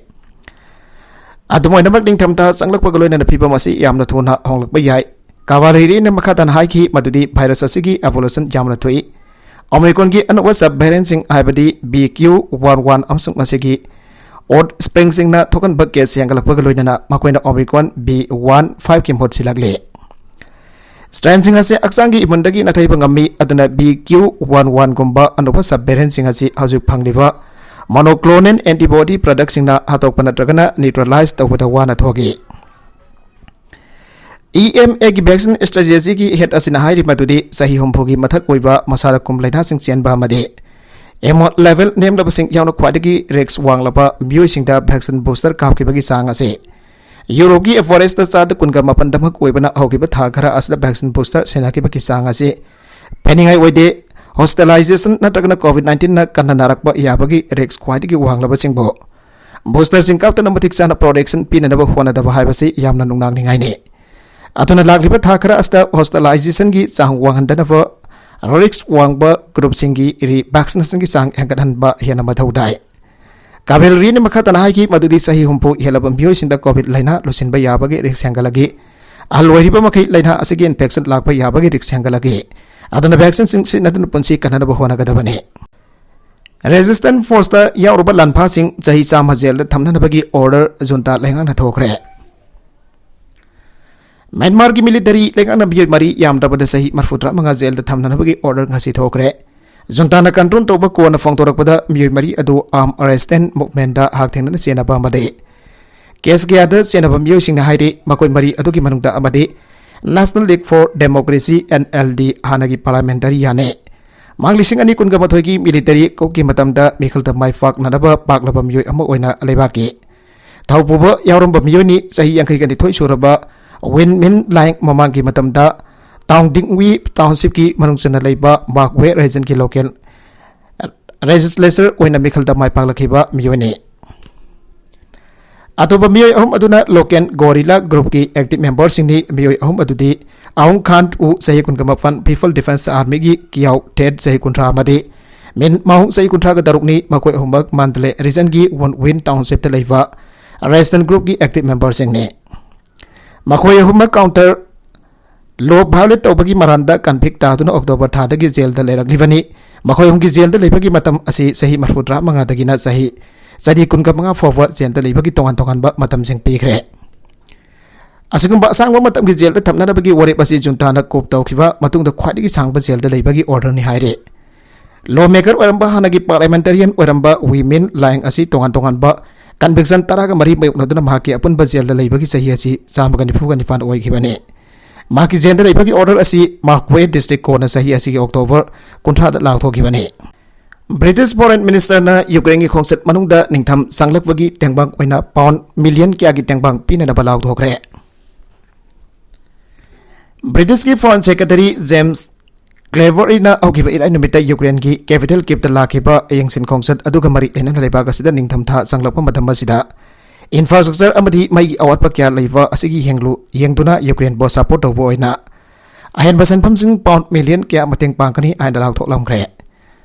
ꯑꯗꯨꯝ ꯑꯣꯏꯅꯃꯛ, ꯅꯤꯡꯊꯝꯊꯥ ꯆꯪꯂꯛꯄꯒ ꯂꯣꯏꯅꯅ ꯐꯤꯚꯝ ꯑꯁꯤ ꯌꯥꯝꯅ ꯊꯨꯅ ꯍꯣꯡꯂꯛꯄ ꯌꯥꯏ꯫ ꯀꯕꯥꯜꯔꯤꯅ ꯃꯈꯥ ꯇꯥꯅ ꯍꯥꯏꯈꯤ ꯃꯗꯨꯗꯤ ꯚꯥꯏꯔꯁ ꯑꯁꯤꯒꯤ ꯑꯦꯚꯣꯂꯨꯁꯟ ꯌꯥꯝꯅ ꯊꯨꯏ꯫ ꯑꯣꯃꯤꯀ꯭ꯔꯣꯟꯒꯤ ꯑꯅꯧꯕ ꯁꯕ ꯚꯦꯔꯤꯌꯦꯟꯠꯁꯤꯡ ꯍꯥꯏꯕꯗꯤ ꯕꯤ ꯀ꯭ꯌꯨ ꯋꯥꯟ ꯋꯥꯟ ꯑꯃꯁꯨꯡ ꯃꯁꯤꯒꯤ ꯑꯣꯠ ꯁ꯭ꯄ꯭ꯔꯤꯡꯁꯤꯡꯅ ꯊꯣꯛꯍꯟꯕ ꯀꯦꯁ ꯍꯦꯟꯒꯠꯂꯛꯄꯒ ꯂꯣꯏꯅꯅ ꯃꯈꯣꯏꯅ ꯑꯣꯃꯤꯀ꯭ꯔꯣꯟ ꯕꯤ ꯋꯥꯟ ꯐꯥꯏꯚꯀꯤ ꯃꯍꯨꯠ ꯁꯤꯜꯂꯛꯂꯤ꯫ ꯁ꯭ꯇ꯭ꯔꯦꯟꯁꯤꯡ ꯑꯁꯤ ꯍꯛꯆꯥꯡꯒꯤ ꯏꯃ꯭ꯌꯨꯟꯗꯒꯤ ꯅꯥꯊꯩꯕ ꯉꯝꯃꯤ, ꯑꯗꯨꯅ ꯕꯤ ꯀ꯭ꯌꯨ ꯋꯥꯟ ꯋꯥꯟꯒꯨꯝꯕ ꯑꯅꯧꯕ ꯁꯕ ꯚꯦꯔꯤꯌꯦꯟꯠꯁꯤꯡ ꯑꯁꯤ ꯍꯧꯖꯤꯛ ꯐꯪꯂꯤꯕ ꯃꯣꯅꯣꯀ꯭ꯂꯣꯅꯦꯜ ꯑꯦꯟꯇꯤꯕꯣꯗꯤ ꯄ꯭ꯔꯗꯛꯁꯤꯡꯅ ꯍꯥꯠꯇꯣꯛꯄ ꯅꯠꯇ꯭ꯔꯒꯅ ꯅ꯭ꯌꯨꯇ꯭ꯔꯦꯂꯥꯏꯖ ꯇꯧꯕꯗ ꯋꯥꯅ ꯊꯣꯛꯏ꯫ ꯏ ꯑꯦꯝ ꯑꯦꯒꯤ ꯚꯦꯛꯁꯤꯟ ꯁ꯭ꯇ꯭ꯔꯦꯇꯦꯖꯤꯒꯤ ꯍꯦꯗ ꯑꯁꯤꯅ ꯍꯥꯏꯔꯤ ꯃꯗꯨꯗꯤ ꯆꯍꯤ ꯍꯨꯝꯐꯨꯒꯤ ꯃꯊꯛ ꯑꯣꯏꯕ ꯃꯁꯥꯗ ꯀꯨꯝ ꯂꯥꯏꯅꯥꯁꯤꯡ ꯆꯦꯟꯕ ꯑꯃꯗꯤ ꯏꯃ꯭ꯌꯨꯟ ꯂꯦꯚꯦꯜ ꯅꯦꯝꯂꯕꯁꯤꯡ ꯌꯥꯎꯅ ꯈ꯭ꯋꯥꯏꯗꯒꯤ ꯔꯤꯁꯛ ꯋꯥꯡꯂꯕ ꯃꯤꯑꯣꯏꯁꯤꯡꯗ ꯚꯦꯛꯁꯤꯟ ꯕꯨꯁꯇꯔ ꯀꯥꯞꯈꯤꯕꯒꯤ ꯆꯥꯡ ꯑꯁꯤ ꯌꯨꯔꯣꯞꯀꯤ ꯑꯦꯚꯔꯦꯖꯇ ꯆꯥꯗ ꯀꯨꯟꯒ ꯃꯥꯄꯟꯗꯃꯛ ꯑꯣꯏꯕꯅ ꯍꯧꯈꯤꯕ ꯊꯥ ꯈꯔ ꯑꯁꯤꯗ ꯚꯦꯛꯁꯤꯟ ꯕꯨꯁꯇꯔ ꯁꯤꯟꯅꯈꯤꯕꯒꯤ ꯆꯥꯡ ꯑꯁꯤ ꯄꯦꯟꯅꯤꯡꯉꯥꯏ ꯑꯣꯏꯗꯦ꯫ ꯍꯣꯁꯄꯤꯇꯥꯂꯥꯏꯖꯦꯁꯟ ꯅꯠꯇ꯭ꯔꯒꯅ ꯀꯣꯚꯤꯗ ꯅꯥꯏꯟꯇꯤꯟꯅ ꯀꯟꯅ ꯅꯥꯔꯛꯄ ꯌꯥꯕꯒꯤ ꯔꯤꯁꯛ ꯈ꯭ꯋꯥꯏꯗꯒꯤ ꯋꯥꯡꯂꯕꯁꯤꯡꯕꯨ ꯕꯨꯁꯇꯔꯁꯤꯡ ꯀꯥꯞꯇꯨꯅ ꯃꯇꯤꯛ ꯆꯥꯅ ꯄ꯭ꯔꯣꯇꯦꯛꯁꯟ ꯄꯤꯅꯅꯕ ꯍꯣꯠꯅꯗꯕ ꯍꯥꯏꯕꯁꯤ ꯌꯥꯝꯅ ꯅꯨꯡꯅꯥꯡꯅꯤꯡꯉꯥꯏꯅꯤ꯫ ꯑꯗꯨꯅ ꯂꯥꯛꯂꯤꯕ ꯊꯥ ꯈꯔ ꯑꯁꯤꯗ ꯍꯣꯁꯄꯤꯇꯥꯂꯥꯏꯖꯦꯁꯟꯒꯤ ꯆꯥꯡ ꯋꯥꯡꯍꯟꯗꯅꯕ ꯔꯤꯁꯛ ꯋꯥꯡꯕ ꯒ꯭ꯔꯨꯞꯁꯤꯡꯒꯤ ꯔꯤꯚꯦꯛꯁꯤꯅꯦꯁꯟꯒꯤ ꯆꯥꯡ ꯍꯦꯟꯒꯠꯍꯟꯕ ꯍꯦꯟꯅ ꯃꯊꯧ ꯇꯥꯏ꯫ ꯀꯕꯥꯜꯔꯤꯅ ꯃꯈꯥ ꯇꯥꯅ ꯍꯥꯏꯈꯤ ꯃꯗꯨꯗꯤ ꯆꯍꯤ ꯍꯨꯝꯐꯨ ꯍꯦꯜꯂꯕ ꯃꯤꯑꯣꯏꯁꯤꯡꯗ ꯀꯣꯚꯤꯗ ꯂꯥꯏꯅꯥ ꯂꯨꯁꯤꯟꯕ ꯌꯥꯕꯒꯤ ꯔꯤꯁꯛ ꯍꯦꯟꯒꯠꯂꯛꯏ꯫ ꯑꯍꯜ ꯑꯣꯏꯔꯤꯕ ꯃꯈꯩ ꯂꯥꯏꯅꯥ ꯑꯁꯤꯒꯤ ꯏꯟꯐꯦꯛꯁꯟ ꯂꯥꯛꯄ ꯌꯥꯕꯒꯤ ꯔꯤꯁꯛ ꯍꯦꯟꯒꯠꯂꯛꯏ꯫ ꯑꯗꯨꯅ ꯚꯦꯛꯁꯤꯟꯁꯤꯡ ꯁꯤꯖꯤꯟꯅꯗꯨꯅ ꯄꯨꯟꯁꯤ ꯀꯟꯅꯅꯕ ꯍꯣꯠꯅꯒꯗꯕꯅꯤ꯫ ꯔꯦꯖꯤꯁꯇꯦꯟꯁ ꯐꯣꯔꯁꯇ ꯌꯥꯎꯔꯨꯕ ꯂꯥꯟꯐꯥꯁꯤꯡ ꯆꯍꯤ ꯆꯥꯝꯃ ꯖꯦꯜꯗ ꯊꯝꯅꯅꯕꯒꯤ ꯑꯣꯔꯗꯔ ꯖꯨꯟꯇꯥ ꯂꯩꯉꯥꯛꯅ ꯊꯣꯛꯈ꯭ꯔꯦ꯫ ꯃ꯭ꯌꯥꯟꯃꯥꯔꯒꯤ ꯃꯤꯂꯤꯇꯔꯤ ꯂꯩꯉꯥꯛꯅ ꯃꯤꯑꯣꯏ ꯃꯔꯤ, ꯌꯥꯝꯗ꯭ꯔꯕꯗ ꯆꯍꯤ ꯃꯔꯤꯐꯨꯇꯔꯥꯃꯉꯥ ꯖꯦꯜꯗ ꯊꯝꯅꯅꯕꯒꯤ ꯑꯣꯔꯗꯔ ꯉꯁꯤ ꯊꯣꯛꯈ꯭ꯔꯦ꯫ ꯖꯨꯟꯇꯥꯅ ꯀꯟꯇ꯭ꯔꯣꯜ ꯇꯧꯕ ꯀꯣꯟꯅ ꯐꯣꯡꯗꯣꯔꯛꯄꯗ ꯃꯤꯑꯣꯏ ꯃꯔꯤ ꯑꯗꯨ ꯑꯥꯔꯝ ꯔꯦꯁꯤꯁꯇꯦꯟꯁ ꯃꯨꯚꯃꯦꯟꯠꯇ ꯍꯛꯊꯦꯡꯅꯅ ꯆꯦꯟꯅꯕ ꯑꯃꯗꯤ ꯀꯦꯁ ꯀꯌꯥꯗ ꯆꯦꯟꯅꯕ ꯃꯤꯑꯣꯏꯁꯤꯡꯅ ꯍꯥꯏꯔꯤ꯫ ꯃꯈꯣꯏ ꯃꯔꯤ ꯑꯗꯨꯒꯤ ꯃꯅꯨꯡꯗ ꯑꯃꯗꯤ National League for Democracy, N L D, ꯍꯥꯟꯅꯒꯤ ꯄꯥꯔꯂꯥꯃꯦꯟꯇꯔꯤꯌꯥꯅꯤ꯫ ꯃꯍꯥꯛ ꯂꯤꯁꯤꯡ ꯑꯅꯤ ꯀꯨꯟꯒ ꯃꯥꯊꯣꯏꯒꯤ ꯃꯤꯂꯤꯇꯔꯤ ꯀꯨꯞꯀꯤ ꯃꯇꯝꯗ ꯃꯤꯈꯜꯗ ꯃꯥꯏ ꯄꯥꯛꯅꯅꯕ ꯄꯥꯛꯂꯕ ꯃꯤꯑꯣꯏ ꯑꯃ ꯑꯣꯏꯅ ꯂꯩꯕꯥꯛꯀꯤ ꯊꯧ ꯄꯨꯕ ꯌꯥꯎꯔꯝꯕ ꯃꯤꯑꯣꯏꯅꯤ꯫ ꯆꯍꯤ ꯌꯥꯡꯈꯩꯒ ꯅꯤꯊꯣꯏ ꯁꯨꯔꯕ ꯋꯤꯟ ꯃꯤꯟ ꯂꯥꯏꯡ ꯃꯃꯥꯡꯒꯤ ꯃꯇꯝꯗ ꯇꯥꯎꯟ ꯗꯤꯡꯋꯤ ꯇꯥꯎꯟꯁꯤꯞꯀꯤ ꯃꯅꯨꯡ ꯆꯟꯅ ꯂꯩꯕ ꯃꯥꯛꯋꯦ ꯔꯤꯖꯟꯒꯤ ꯂꯣꯀꯦꯜ ꯂꯦꯖꯤꯁꯂꯦꯆꯔ ꯑꯣꯏꯅ ꯃꯤꯈꯜꯗ ꯃꯥꯏ ꯄꯥꯛꯂꯛꯈꯤꯕ ꯃꯤꯑꯣꯏꯅꯤ꯫ ꯑꯇꯣꯞꯄ ꯃꯤꯑꯣꯏ ꯑꯍꯨꯝ ꯑꯗꯨꯅ ꯂꯣꯀꯦꯜ ꯒꯣꯔꯤꯂꯥ ꯒ꯭ꯔꯨꯞꯀꯤ ꯑꯦꯛꯇꯤꯚ ꯃꯦꯝꯕꯔꯁꯤꯡꯅꯤ꯫ ꯃꯤꯑꯣꯏ ꯑꯍꯨꯝ ꯑꯗꯨꯗꯤ ꯑꯍꯨꯡ ꯈꯥꯟ ꯎ, ꯆꯍꯤ ꯀꯨꯟꯒ ꯃꯥꯄꯟ, ꯄꯤꯄꯜ ꯗꯤꯐꯦꯟꯁ ꯑꯥꯔꯃꯤꯒꯤ ꯀꯤꯌꯥꯎ ꯊꯦꯠ, ꯆꯍꯤ ꯀꯨꯟꯊ꯭ꯔꯥ, ꯑꯃꯗꯤ ꯃꯤꯟ ꯃꯥꯎꯡ, ꯆꯍꯤ ꯀꯨꯟꯊ꯭ꯔꯥꯒ ꯇꯔꯨꯛꯅꯤ꯫ ꯃꯈꯣꯏ ꯑꯍꯨꯝꯃꯛ ꯃꯥꯟꯗꯂꯦ ꯔꯤꯖꯟꯒꯤ ꯋꯟ ꯋꯤꯟ ꯇꯥꯎꯟꯁꯤꯞꯇ ꯂꯩꯕ ꯔꯦꯁꯇꯟ ꯒ꯭ꯔꯨꯞꯀꯤ ꯑꯦꯛꯇꯤꯚ ꯃꯦꯝꯕꯔꯁꯤꯡꯅꯤ꯫ ꯃꯈꯣꯏ ꯑꯍꯨꯝꯃꯛ ꯀꯥꯎꯟꯇꯔ ꯂꯣ ꯚꯥꯏꯑꯣꯂꯦꯠ ꯇꯧꯕꯒꯤ ꯃꯔꯥꯟꯗ ꯀꯟꯚꯤꯛ ꯇꯥꯗꯨꯅ ꯑꯣꯛꯇꯣꯕꯔ ꯊꯥꯗꯒꯤ ꯖꯦꯜꯗ ꯂꯩꯔꯛꯂꯤꯕꯅꯤ꯫ ꯃꯈꯣꯏ ꯑꯍꯨꯝꯒꯤ ꯖꯦꯜꯗ ꯂꯩꯕꯒꯤ ꯃꯇꯝ ꯑꯁꯤ ꯆꯍꯤ ꯃꯔꯤꯐꯨꯇꯔꯥ ꯃꯉꯥꯗꯒꯤꯅ ꯆꯍꯤ ꯆꯍꯤ ꯀꯨꯟꯒ ꯃꯉꯥ ꯐꯥꯎꯕ ꯖꯦꯜꯗ ꯂꯩꯕꯒꯤ ꯇꯣꯉꯥꯟ ꯇꯣꯉꯥꯟꯕ ꯃꯇꯝꯁꯤꯡ ꯄꯤꯈ꯭ꯔꯦ꯫ ꯑꯁꯤꯒꯨꯝꯕ ꯑꯁꯥꯡꯕ ꯃꯇꯝꯒꯤ ꯖꯦꯜꯗ ꯊꯝꯅꯅꯕꯒꯤ ꯋꯥꯔꯦꯞ ꯑꯁꯤ ꯖꯨꯟꯇꯥꯅ ꯀꯣꯞ ꯇꯧꯈꯤꯕ ꯃꯇꯨꯡꯗ ꯈ꯭ꯋꯥꯏꯗꯒꯤ ꯁꯥꯡꯕ ꯖꯦꯜꯗ ꯂꯩꯕꯒꯤ ꯑꯣꯔꯗꯔꯅꯤ ꯍꯥꯏꯔꯤ꯫ ꯂꯣ ꯃꯦꯀꯔ ꯑꯣꯏꯔꯝꯕ ꯍꯥꯟꯅꯒꯤ ꯄꯥꯔꯂꯤꯌꯥꯃꯦꯟꯇꯔꯤꯌꯟ ꯑꯣꯏꯔꯝꯕ ꯋꯤ ꯃꯤꯟ ꯂꯥꯏꯡ ꯑꯁꯤ ꯇꯣꯉꯥꯟ ꯇꯣꯉꯥꯟꯕ ꯀꯟꯚꯤꯛꯁꯟ ꯇꯔꯥꯒ ꯃꯔꯤ ꯃꯥꯌꯣꯛꯅꯗꯨꯅ ꯃꯍꯥꯛꯀꯤ ꯑꯄꯨꯟꯕ ꯖꯦꯜꯗ ꯂꯩꯕꯒꯤ ꯆꯍꯤ ꯑꯁꯤ ꯆꯥꯝꯃꯒ ꯅꯤꯐꯨꯒ ꯅꯤꯄꯥꯟ ꯑꯣꯏꯈꯤꯕꯅꯤ꯫ ꯃꯍꯥꯛꯀꯤ ꯖꯦꯜꯗ ꯂꯩꯕꯒꯤ ꯑꯣꯔꯗꯔ ꯑꯁꯤ ꯃꯥꯛꯋꯦ ꯗꯤꯁꯇ꯭ꯔꯤꯛ ꯀꯣꯔꯠꯅ ꯆꯍꯤ ꯑꯁꯤꯒꯤ ꯑꯣꯛꯇꯣꯕꯔ ꯀꯨꯟꯊ꯭ꯔꯥꯗ ꯂꯥꯎꯊꯣꯛꯈꯤꯕꯅꯤ꯫ ꯕ꯭ꯔꯤꯇꯤꯁ ꯐꯣꯔꯦꯟ ꯃꯤꯅꯤꯁꯇꯔꯅ ꯌꯨꯀ꯭ꯔꯦꯟꯒꯤ ꯈꯣꯡꯆꯠ ꯃꯅꯨꯡꯗ ꯅꯤꯡꯊꯝ ꯆꯪꯂꯛꯄꯒꯤ ꯇꯦꯡꯕꯥꯡ ꯑꯣꯏꯅ ꯄꯥꯎꯟ ꯃꯤꯂꯤꯌꯟ ꯀꯌꯥꯒꯤ ꯇꯦꯡꯕꯥꯡ ꯄꯤꯅꯅꯕ ꯂꯥꯎꯊꯣꯛꯈ꯭ꯔꯦ꯫ ꯕ꯭ꯔꯤꯇꯤꯁꯀꯤ ꯐꯣꯔꯦꯟ ꯁꯦꯀ꯭ꯔꯦꯇꯔꯤ ꯖꯦꯝꯁ ꯀ꯭ꯂꯦꯕꯔꯤꯅ ꯍꯧꯈꯤꯕ ꯏꯔꯥꯏ ꯅꯨꯃꯤꯠꯇ ꯌꯨꯀ꯭ꯔꯦꯟꯒꯤ ꯀꯦꯄꯤꯇꯦꯜ ꯀꯤꯞꯇ ꯂꯥꯛꯈꯤꯕ ꯌꯦꯡꯁꯤꯟ ꯈꯣꯡꯆꯠ ꯑꯗꯨꯒ ꯃꯔꯤ ꯂꯩꯅꯅ ꯂꯩꯕꯥꯛ ꯑꯁꯤꯗ ꯅꯤꯡꯊꯝꯊꯥ ꯆꯪꯂꯛꯄ ꯃꯇꯝ ꯑꯁꯤꯗ ꯏꯟꯐ꯭ꯔꯥꯁ꯭ꯇ꯭ꯔꯛꯆꯔ ꯑꯃꯗꯤ ꯃꯩꯒꯤ ꯑꯋꯥꯠꯄ ꯀꯌꯥ ꯂꯩꯕ ꯑꯁꯤꯒꯤ ꯌꯦꯡꯂꯨ-, ꯌꯦꯡꯗꯨꯅ ꯌꯨꯀ꯭ꯔꯦꯟꯕꯨ ꯁꯄꯣꯔꯠ ꯇꯧꯕ ꯑꯣꯏꯅ ꯑꯍꯦꯟꯕ ꯁꯦꯟꯐꯝꯁꯤꯡ ꯄꯥꯎꯟ ꯃꯤꯂꯤꯌꯟ ꯀꯌꯥ ꯃꯇꯦꯡ ꯄꯥꯡꯒꯅꯤ ꯍꯥꯏꯅ ꯂꯥꯎꯊꯣꯛꯂꯝꯈ꯭ꯔꯦ꯫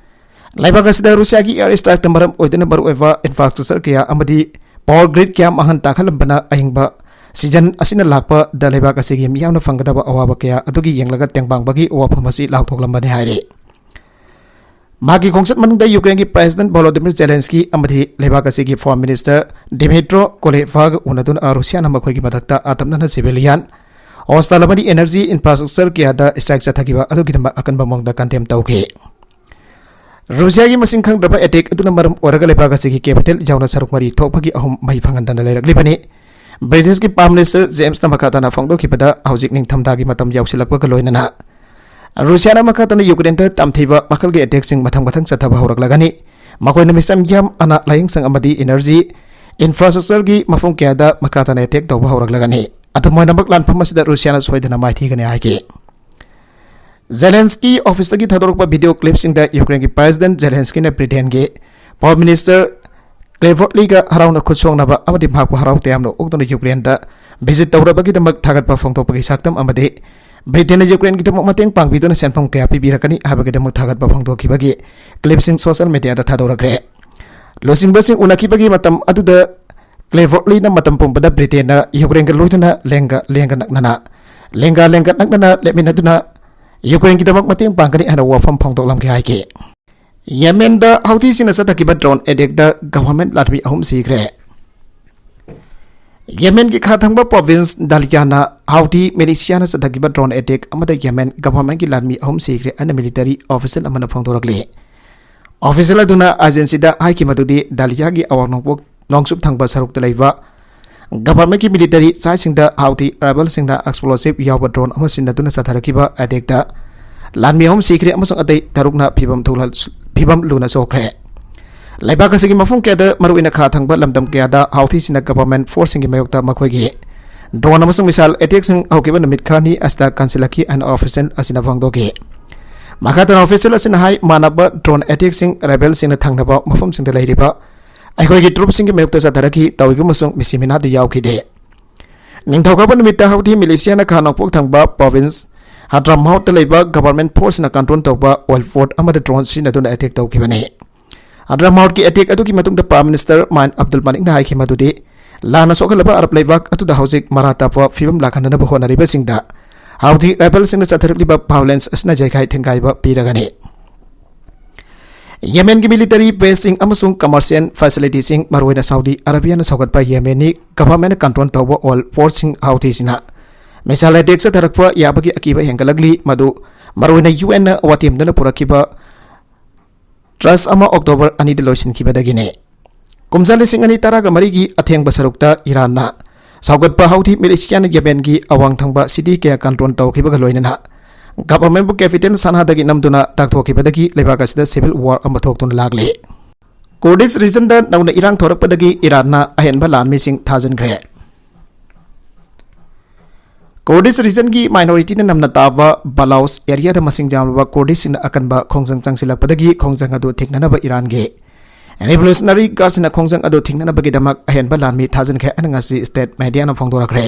ꯂꯩꯕꯥꯛ ꯑꯁꯤꯗ ꯔꯨꯁꯤꯌꯥꯒꯤ ꯑꯦꯌꯔ ꯁ꯭ꯇ꯭ꯔꯥꯏꯛꯇ ꯃꯔꯝ ꯑꯣꯏꯗꯨꯅ ꯃꯔꯨꯑꯣꯏꯕ ꯏꯟꯐ꯭ꯔꯥꯁ꯭ꯇ꯭ꯔꯛꯆꯔ ꯀꯌꯥ ꯑꯃꯗꯤ ꯄꯥꯋꯔ ꯒ꯭ꯔꯤꯗ ꯀꯌꯥ ꯃꯥꯡꯍꯟ ꯇꯥꯛꯍꯜꯂꯝꯕꯅ ꯑꯍꯤꯡꯕ ꯁꯤꯖꯟ ꯑꯁꯤꯅ ꯂꯥꯛꯄꯗ ꯂꯩꯕꯥꯛ ꯑꯁꯤꯒꯤ ꯃꯤꯌꯥꯝꯅ ꯐꯪꯒꯗꯕ ꯑꯋꯥꯕ ꯀꯌꯥ ꯑꯗꯨꯒꯤ ꯌꯦꯡꯂꯒ ꯇꯦꯡꯕꯥꯡꯕꯒꯤ ꯋꯥꯐꯝ ꯑꯁꯤ ꯂꯥꯎꯊꯣꯛꯂꯝꯕꯅꯤ ꯍꯥꯏꯔꯤ꯫ ꯃꯍꯥꯛꯀꯤ ꯈꯣꯡꯆꯠ ꯃꯅꯨꯡꯗ ꯌꯨꯀ꯭ꯔꯦꯟꯒꯤ ꯄ꯭ꯔꯦꯁꯤꯗꯦꯟꯠ ꯚꯣꯂꯣꯗꯤꯃꯤꯔ ꯖꯦꯂꯦꯟꯁꯀꯤ ꯑꯃꯗꯤ ꯂꯩꯕꯥꯛ ꯑꯁꯤꯒꯤ ꯐꯣꯔꯦꯟ ꯃꯤꯅꯤꯁꯇꯔ ꯗꯤꯃꯤꯇ꯭ꯔꯣ ꯀꯨꯂꯦꯕꯥꯒ ꯎꯅꯗꯨꯅ ꯔꯨꯁꯤꯌꯥꯅ ꯃꯈꯣꯏꯒꯤ ꯃꯊꯛꯇ ꯑꯇꯝꯅꯅ ꯁꯤꯚꯤꯂꯤꯌꯟ ꯍꯣꯁꯇꯥꯜ ꯑꯃꯗꯤ ꯑꯦꯅꯔꯖꯤ ꯏꯟꯐ꯭ꯔꯥꯁ꯭ꯇ꯭ꯔꯛꯆꯔ ꯀꯌꯥꯗ ꯁ꯭ꯇ꯭ꯔꯥꯏꯛ ꯆꯠꯊꯈꯤꯕ ꯑꯗꯨꯒꯤꯗꯃꯛ ꯑꯀꯟꯕ ꯃꯑꯣꯡꯗ ꯀꯟꯗꯦꯝ ꯇꯧꯈꯤ꯫ ꯔꯨꯁꯤꯌꯥꯒꯤ ꯃꯁꯤꯡ ꯈꯪꯗ꯭ꯔꯕ ꯑꯦꯇꯦꯛ ꯑꯗꯨꯅ ꯃꯔꯝ ꯑꯣꯏꯔꯒ ꯂꯩꯕꯥꯛ ꯑꯁꯤꯒꯤ ꯀꯦꯄꯤꯇꯦꯜ ꯌꯥꯎꯅ ꯁꯔꯨꯛ ꯃꯔꯤ ꯊꯣꯛꯄꯒꯤ ꯑꯍꯨꯝ ꯃꯩ ꯐꯪꯍꯟꯗꯅ ꯂꯩꯔꯛꯂꯤꯕꯅꯤ꯫ ꯕ꯭ꯔꯤꯇꯤꯁꯀꯤ ꯄ꯭ꯔꯥꯏꯝ ꯃꯤꯅꯤꯁꯇꯔ ꯖꯦꯝꯁꯅ ꯃꯈꯥ ꯇꯥꯅ ꯐꯣꯡꯗꯣꯛꯈꯤꯕꯗ, ꯍꯧꯖꯤꯛ ꯅꯤꯡꯊꯝꯊꯥꯒꯤ ꯃꯇꯝ ꯌꯧꯁꯤꯜꯂꯛꯄꯒ ꯂꯣꯏꯅꯅ ꯔꯨꯁꯤꯌꯥꯅ ꯃꯈꯥ ꯇꯥꯅ ꯌꯨꯀ꯭ꯔꯦꯟꯗ ꯇꯝꯊꯤꯕ ꯃꯈꯜꯒꯤ ꯑꯦꯇꯦꯛꯁꯤꯡ ꯃꯊꯪ ꯃꯊꯪ ꯆꯠꯊꯕ ꯍꯧꯔꯛꯂꯒꯅꯤ꯫ ꯃꯈꯣꯏꯅ ꯃꯤꯆꯝ ꯌꯥꯝ ꯑꯅꯥ ꯂꯥꯌꯦꯡꯁꯪ ꯑꯃꯗꯤ ꯏꯅꯔꯖꯤ ꯏꯟꯐ꯭ꯔꯥꯁ꯭ꯇ꯭ꯔꯛꯆꯔꯒꯤ ꯃꯐꯝ ꯀꯌꯥꯗ ꯃꯈꯥ ꯇꯥꯅ ꯑꯦꯇꯦꯛ ꯇꯧꯕ ꯍꯧꯔꯛꯂꯒꯅꯤ꯫ ꯑꯗꯨꯝ ꯑꯣꯏꯅꯃꯛ, ꯂꯥꯟꯐꯝ ꯑꯁꯤꯗ ꯔꯨꯁꯤꯌꯥꯅ ꯁꯣꯏꯗꯅ ꯃꯥꯏꯊꯤꯒꯅꯤ ꯍꯥꯏꯈꯤ꯫ ꯖꯦꯂꯦꯟꯁꯀꯤ ꯑꯣꯐꯤꯁꯇꯒꯤ ꯊꯥꯗꯣꯔꯛꯄ ꯚꯤꯗꯤꯑꯣ ꯀ꯭ꯂꯤꯞꯁꯤꯡꯗ ꯌꯨꯀ꯭ꯔꯦꯟꯒꯤ ꯄ꯭ꯔꯦꯁꯤꯗꯦꯟꯠ ꯖꯦꯂꯦꯟꯁꯀꯤꯅ ꯕ꯭ꯔꯤꯇꯦꯟꯒꯤ ꯄ꯭ꯔꯥꯏꯝ ꯃꯤꯅꯤꯁꯇꯔ ꯀ꯭ꯂꯦꯕꯣꯠꯂꯤꯒ ꯍꯔꯥꯎꯅ ꯈꯨꯠ ꯁꯣꯛꯅꯕ ꯑꯃꯗꯤ ꯃꯍꯥꯛꯄꯨ ꯍꯔꯥꯎ ꯇꯌꯥꯝꯅ ꯑꯣꯛꯇꯨꯅ ꯌꯨꯀ꯭ꯔꯦꯟꯗ ꯚꯤꯖꯤꯠ ꯇꯧꯔꯕꯒꯤꯗꯃꯛ ꯊꯥꯒꯠꯄ ꯐꯣꯡꯗꯣꯛꯄꯒꯤ ꯁꯛꯇꯝ ꯑꯃꯗꯤ ꯕ꯭ꯔꯤꯇꯦꯟꯅ ꯌꯨꯀ꯭ꯔꯦꯟꯒꯤꯗꯃꯛ ꯃꯇꯦꯡ ꯄꯥꯡꯕꯤꯗꯨꯅ ꯁꯦꯟꯐꯝ ꯀꯌꯥ ꯄꯤꯕꯤꯔꯛꯀꯅꯤ ꯍꯥꯏꯕꯒꯤꯗꯃꯛ ꯊꯥꯒꯠꯄ ꯐꯣꯡꯗꯣꯛꯈꯤꯕꯒꯤ ꯀ꯭ꯂꯤꯞꯁꯤꯡ ꯁꯣꯁꯤꯌꯦꯜ ꯃꯤꯗꯤꯌꯥꯗ ꯊꯥꯗꯣꯔꯛꯈ꯭ꯔꯦ꯫ ꯂꯨꯆꯤꯡꯕꯁꯤꯡ ꯎꯅꯈꯤꯕꯒꯤ ꯃꯇꯝ ꯑꯗꯨꯗ ꯀ꯭ꯂꯦꯕꯣꯠꯂꯤꯅ ꯃꯇꯝ ꯄꯨꯝꯕꯗ ꯕ꯭ꯔꯤꯇꯦꯟꯅ ꯌꯨꯀ꯭ꯔꯦꯟꯒ ꯂꯣꯏꯅꯅ ꯂꯦꯡꯒ ꯂꯦꯡꯒ ꯅꯛꯅꯅ ꯂꯦꯡꯒ ꯂꯦꯡꯒ ꯅꯛꯅꯅ ꯂꯦꯞꯃꯤꯟꯅꯗꯨꯅ ꯌꯨꯀ꯭ꯔꯦꯟꯒꯤꯗꯃꯛ ꯃꯇꯦꯡ ꯄꯥꯡꯒꯅꯤ ꯍꯥꯏꯅ ꯋꯥꯐꯝ ꯐꯣꯡꯗꯣꯛꯂꯝꯈꯤ ꯍꯥꯏꯈꯤ꯫ ꯌꯦꯃꯦꯟꯗ ꯍꯧꯊꯤꯁꯤꯡꯅ ꯆꯠꯊꯈꯤꯕ ꯗ꯭ꯔꯣꯟ ꯑꯦꯇꯦꯛꯇ ꯒꯚꯔꯟꯃꯦꯟꯠ ꯂꯥꯟꯃꯤ ꯑꯍꯨꯝ ꯁꯤꯈ꯭ꯔꯦ꯫ ꯌꯦꯃꯦꯟꯒꯤ ꯈꯥ ꯊꯪꯕ ꯄ꯭ꯔꯣꯚꯤꯟꯁ ꯗꯥꯂꯤꯌꯥꯅ ꯍꯧꯊꯤ ꯃꯤꯂꯤꯁꯤꯌꯥꯅ ꯆꯠꯊꯈꯤꯕ ꯗ꯭ꯔꯣꯟ ꯑꯦꯇꯦꯛ ꯑꯃꯗ ꯌꯦꯃꯦꯟ ꯒꯚꯔꯟꯃꯦꯟꯠꯀꯤ ꯂꯥꯟꯃꯤ ꯑꯍꯨꯝ ꯁꯤꯈ꯭ꯔꯦ ꯍꯥꯏꯅ ꯃꯤꯂꯤꯇꯔꯤ ꯑꯣꯐꯤꯁꯤꯌꯦꯜ ꯑꯃꯅ ꯐꯣꯡꯗꯣꯔꯛꯂꯤ꯫ ꯑꯣꯐꯤꯁꯤꯌꯦꯜ ꯑꯗꯨꯅ ꯑꯦꯖꯦꯟꯁꯤꯗ ꯍꯥꯏꯈꯤ ꯃꯗꯨꯗꯤ ꯗꯥꯂꯤꯌꯥꯒꯤ ꯑꯋꯥꯡ ꯅꯣꯡꯄꯣꯛ ꯅꯣꯡꯆꯨꯞ ꯊꯪꯕ ꯁꯔꯨꯛꯇ ꯂꯩꯕ ꯒꯚꯔꯟꯃꯦꯟꯠꯀꯤ ꯃꯤꯂꯤꯇꯔꯤ ꯆꯥꯏꯁꯤꯡꯗ ꯍꯧꯊꯤ ꯔꯦꯕꯦꯜꯁꯤꯡꯅ ꯑꯦꯛꯁꯄ꯭ꯂꯣꯁꯤꯚ ꯌꯥꯎꯕ ꯗ꯭ꯔꯣꯟ ꯑꯃ ꯁꯤꯖꯤꯟꯅꯗꯨꯅ ꯆꯠꯊꯔꯛꯈꯤꯕ ꯑꯦꯇꯦꯛꯇ ꯂꯥꯟꯃꯤ ꯑꯍꯨꯝ ꯁꯤꯈ꯭ꯔꯦ ꯑꯃꯁꯨꯡ ꯑꯇꯩ ꯇꯔꯨꯛꯅ ꯐꯤꯕꯝ ꯊꯨꯒ-, ꯐꯤꯕꯝ ꯂꯨꯅ ꯁꯣꯛꯈ꯭ꯔꯦ꯫ ꯂꯩꯕꯥꯛ ꯑꯁꯤꯒꯤ ꯃꯐꯝ ꯀꯌꯥꯗ, ꯃꯔꯨꯑꯣꯏꯅ ꯈꯥ ꯊꯪꯕ ꯂꯝꯗꯝ ꯀꯌꯥꯗ ꯍꯧꯊꯤꯁꯤꯡꯅ ꯒꯚꯔꯟꯃꯦꯟꯠ ꯐꯣꯔꯁꯁꯤꯡꯒꯤ ꯃꯥꯌꯣꯛꯇ ꯃꯈꯣꯏꯒꯤ ꯗ꯭ꯔꯣꯟ ꯑꯃꯁꯨꯡ ꯃꯤꯁꯥꯏꯜ ꯑꯦꯇꯦꯛꯁꯤꯡ ꯍꯧꯈꯤꯕ ꯅꯨꯃꯤꯠ ꯈꯔꯅꯤ ꯑꯁꯤꯗ ꯀꯟꯁꯤꯜꯂꯛꯈꯤ ꯍꯥꯏꯅ ꯑꯣꯐꯤꯁꯤꯌꯦꯜ ꯑꯁꯤꯅ ꯐꯣꯡꯗꯣꯛꯈꯤ꯫ ꯃꯈꯥ ꯇꯥꯅ ꯑꯣꯐꯤꯁꯤꯌꯦꯜ ꯑꯁꯤꯅ ꯍꯥꯏ, ꯃꯥꯟꯅꯕ ꯗ꯭ꯔꯣꯟ ꯑꯦꯇꯦꯛꯁꯤꯡ ꯔꯦꯕꯦꯜꯁꯤꯡꯅ ꯊꯪꯅꯕ ꯃꯐꯝꯁꯤꯡꯗ ꯂꯩꯔꯤꯕ ꯑꯩꯈꯣꯏꯒꯤ ꯇ꯭ꯔꯨꯞꯁꯤꯡꯒꯤ ꯃꯥꯌꯣꯛꯇ ꯆꯠꯊꯔꯛꯈꯤ, ꯇꯧꯏꯒꯨꯝꯕꯁꯨꯡ ꯃꯤꯁꯤ ꯃꯤꯅꯥꯗꯤ ꯌꯥꯎꯈꯤꯗꯦ꯫ ꯅꯤꯡꯊꯧꯀꯥꯕ ꯅꯨꯃꯤꯠꯇ ꯍꯧꯊꯤ ꯃꯤꯂꯤꯁꯤꯌꯥꯅ ꯈꯥ ꯅꯣꯡꯄꯣꯛ ꯊꯪꯕ ꯄ꯭ꯔꯣꯚꯤꯟꯁ ꯍꯗ꯭ꯔꯃꯥꯎꯠꯇ ꯂꯩꯕ ꯒꯚꯔꯟꯃꯦꯟꯠ ꯐꯣꯔꯁꯅ ꯀꯟꯇ꯭ꯔꯣꯜ ꯇꯧꯕ ꯑꯣꯏꯜ ꯄꯣꯔꯠ ꯑꯃꯗ ꯗ꯭ꯔꯣꯟ ꯁꯤꯖꯤꯟꯅꯗꯨꯅ ꯑꯦꯇꯦꯛ ꯇꯧꯈꯤꯕꯅꯤ꯫ ꯍꯗ꯭ꯔꯃꯥꯎꯠꯀꯤ ꯑꯦꯇꯦꯛ ꯑꯗꯨꯒꯤ ꯃꯇꯨꯡꯗ ꯄ꯭ꯔꯥꯏꯝ ꯃꯤꯅꯤꯁꯇꯔ ꯃꯥꯏꯟ ꯑꯕꯗꯨꯜ ꯃꯥꯂꯤꯛꯅ ꯍꯥꯏꯈꯤ ꯃꯗꯨꯗꯤ ꯂꯥꯟꯅ ꯁꯣꯛꯍꯜꯂꯕ ꯑꯔꯕ ꯂꯩꯕꯥꯛ ꯑꯗꯨꯗ ꯍꯧꯖꯤꯛ ꯃꯔꯥ ꯇꯞꯄ ꯐꯤꯕꯝ ꯂꯥꯛꯍꯟꯅꯅꯕ ꯍꯣꯠꯅꯔꯤꯕꯁꯤꯡꯗ ꯍꯧꯊꯤ ꯔꯦꯕꯦꯜꯁꯤꯡꯅ ꯆꯠꯊꯔꯛꯂꯤꯕ ꯚꯥꯏꯑꯣꯂꯦꯟꯁ ꯑꯁꯤꯅ ꯌꯩꯈꯥꯏ ꯊꯤꯟꯒꯥꯏꯕ ꯄꯤꯔꯒꯅꯤ꯫ ꯌꯦꯃꯦꯟꯒꯤ ꯃꯤꯂꯤꯇꯔꯤ ꯕꯦꯁꯁꯤꯡ ꯑꯃꯁꯨꯡ ꯀꯃꯔꯁꯤꯌꯦꯜ ꯐꯦꯁꯤꯂꯤꯇꯤꯁꯤꯡ, ꯃꯔꯨꯑꯣꯏꯅ ꯁꯥꯎꯗꯤ ꯑꯔꯥꯕꯤꯌꯥꯅ ꯁꯧꯒꯠꯄ ꯌꯦꯃꯦꯟꯅꯤ ꯒꯚꯔꯟꯃꯦꯟꯠꯅ ꯀꯟꯇ꯭ꯔꯣꯜ ꯇꯧꯕ ꯑꯣꯏꯜ ꯄꯣꯔꯠꯁꯤꯡ ꯍꯧꯊꯤꯁꯤꯅ ꯃꯤꯁꯥꯏꯜ ꯑꯦꯇꯦꯛ ꯆꯠꯊꯔꯛꯄ ꯌꯥꯕꯒꯤ ꯑꯀꯤꯕ ꯍꯦꯟꯒꯠꯂꯛꯂꯤ, ꯃꯗꯨ ꯃꯔꯨꯑꯣꯏꯅ ꯌꯨ ꯑꯦꯟꯅ ꯋꯥꯇꯦꯝꯗꯨꯅ ꯄꯨꯔꯛꯈꯤꯕ ꯇ꯭ꯔꯁ ꯑꯃ ꯑꯣꯛꯇꯣꯕꯔ ꯑꯅꯤꯗ ꯂꯣꯏꯁꯤꯟꯈꯤꯕꯗꯒꯤꯅꯤ꯫ ꯀꯨꯝꯖꯥ ꯂꯤꯁꯤꯡ ꯑꯅꯤ ꯇꯔꯥꯒ ꯃꯔꯤꯒꯤ ꯑꯊꯦꯡꯕ ꯁꯔꯨꯛꯇ ꯏꯔꯥꯟꯅ ꯁꯧꯒꯠꯄ ꯍꯧꯊꯤ ꯃꯤꯂꯤꯁꯤꯌꯥꯅ ꯌꯦꯃꯦꯟꯒꯤ ꯑꯋꯥꯡ ꯊꯪꯕ ꯁꯤꯇꯤ ꯀꯌꯥ ꯀꯟꯇ꯭ꯔꯣꯜ ꯇꯧꯈꯤꯕꯒ ꯂꯣꯏꯅꯅ ꯒꯚꯔꯟꯃꯦꯟꯕꯨ ꯀꯦꯄꯤꯇꯦꯜ ꯁꯅꯥꯗꯒꯤ ꯅꯝꯗꯨꯅ ꯇꯥꯛꯊꯣꯛꯈꯤꯕꯗꯒꯤ ꯂꯩꯕꯥꯛ ꯑꯁꯤꯗ ꯁꯤꯚꯤꯜ ꯋꯥꯔ ꯑꯃ ꯊꯣꯛꯇꯨꯅ ꯂꯥꯛꯂꯤ꯫ ꯀꯨꯔꯗꯤꯁ ꯔꯤꯖꯟꯗ ꯅꯧꯅ ꯏꯔꯥꯡ ꯊꯣꯔꯛꯄꯗꯒꯤ ꯏꯔꯥꯟꯅ ꯑꯍꯦꯟꯕ ꯂꯥꯟꯃꯤꯁꯤꯡ ꯊꯥꯖꯤꯟꯈ꯭ꯔꯦ꯫ ꯀꯨꯔꯗꯤꯁ ꯔꯤꯖꯟꯒꯤ ꯃꯥꯏꯅꯣꯔꯤꯇꯤꯅ ꯅꯝꯅ ꯇꯥꯕ ꯕꯂꯥꯎꯁ ꯑꯦꯔꯤꯌꯥꯗ ꯃꯁꯤꯡ ꯌꯥꯝꯂꯕ ꯀꯨꯔꯗꯤꯁꯁꯤꯡꯅ ꯑꯀꯟꯕ ꯈꯣꯡꯖꯪ ꯆꯪꯁꯤꯜꯂꯛꯄꯗꯒꯤ ꯈꯣꯡꯖꯪ ꯑꯗꯨ ꯊꯤꯡꯅꯅꯕ ꯏꯔꯥꯟꯒꯤ ꯔꯤꯚꯣꯂꯨꯁꯅꯔꯤ ꯒꯥꯔꯗꯁꯤꯡꯅ ꯈꯣꯡꯖꯪ ꯑꯗꯨ ꯊꯤꯡꯅꯅꯕꯒꯤꯗꯃꯛ ꯑꯍꯦꯟꯕ ꯂꯥꯟꯃꯤ ꯊꯥꯖꯤꯟꯈ꯭ꯔꯦ ꯍꯥꯏꯅ ꯉꯁꯤ ꯁ꯭ꯇꯦꯠ ꯃꯦꯗꯤꯌꯥꯅ ꯐꯣꯡꯗꯣꯔꯛꯈ꯭ꯔꯦ꯫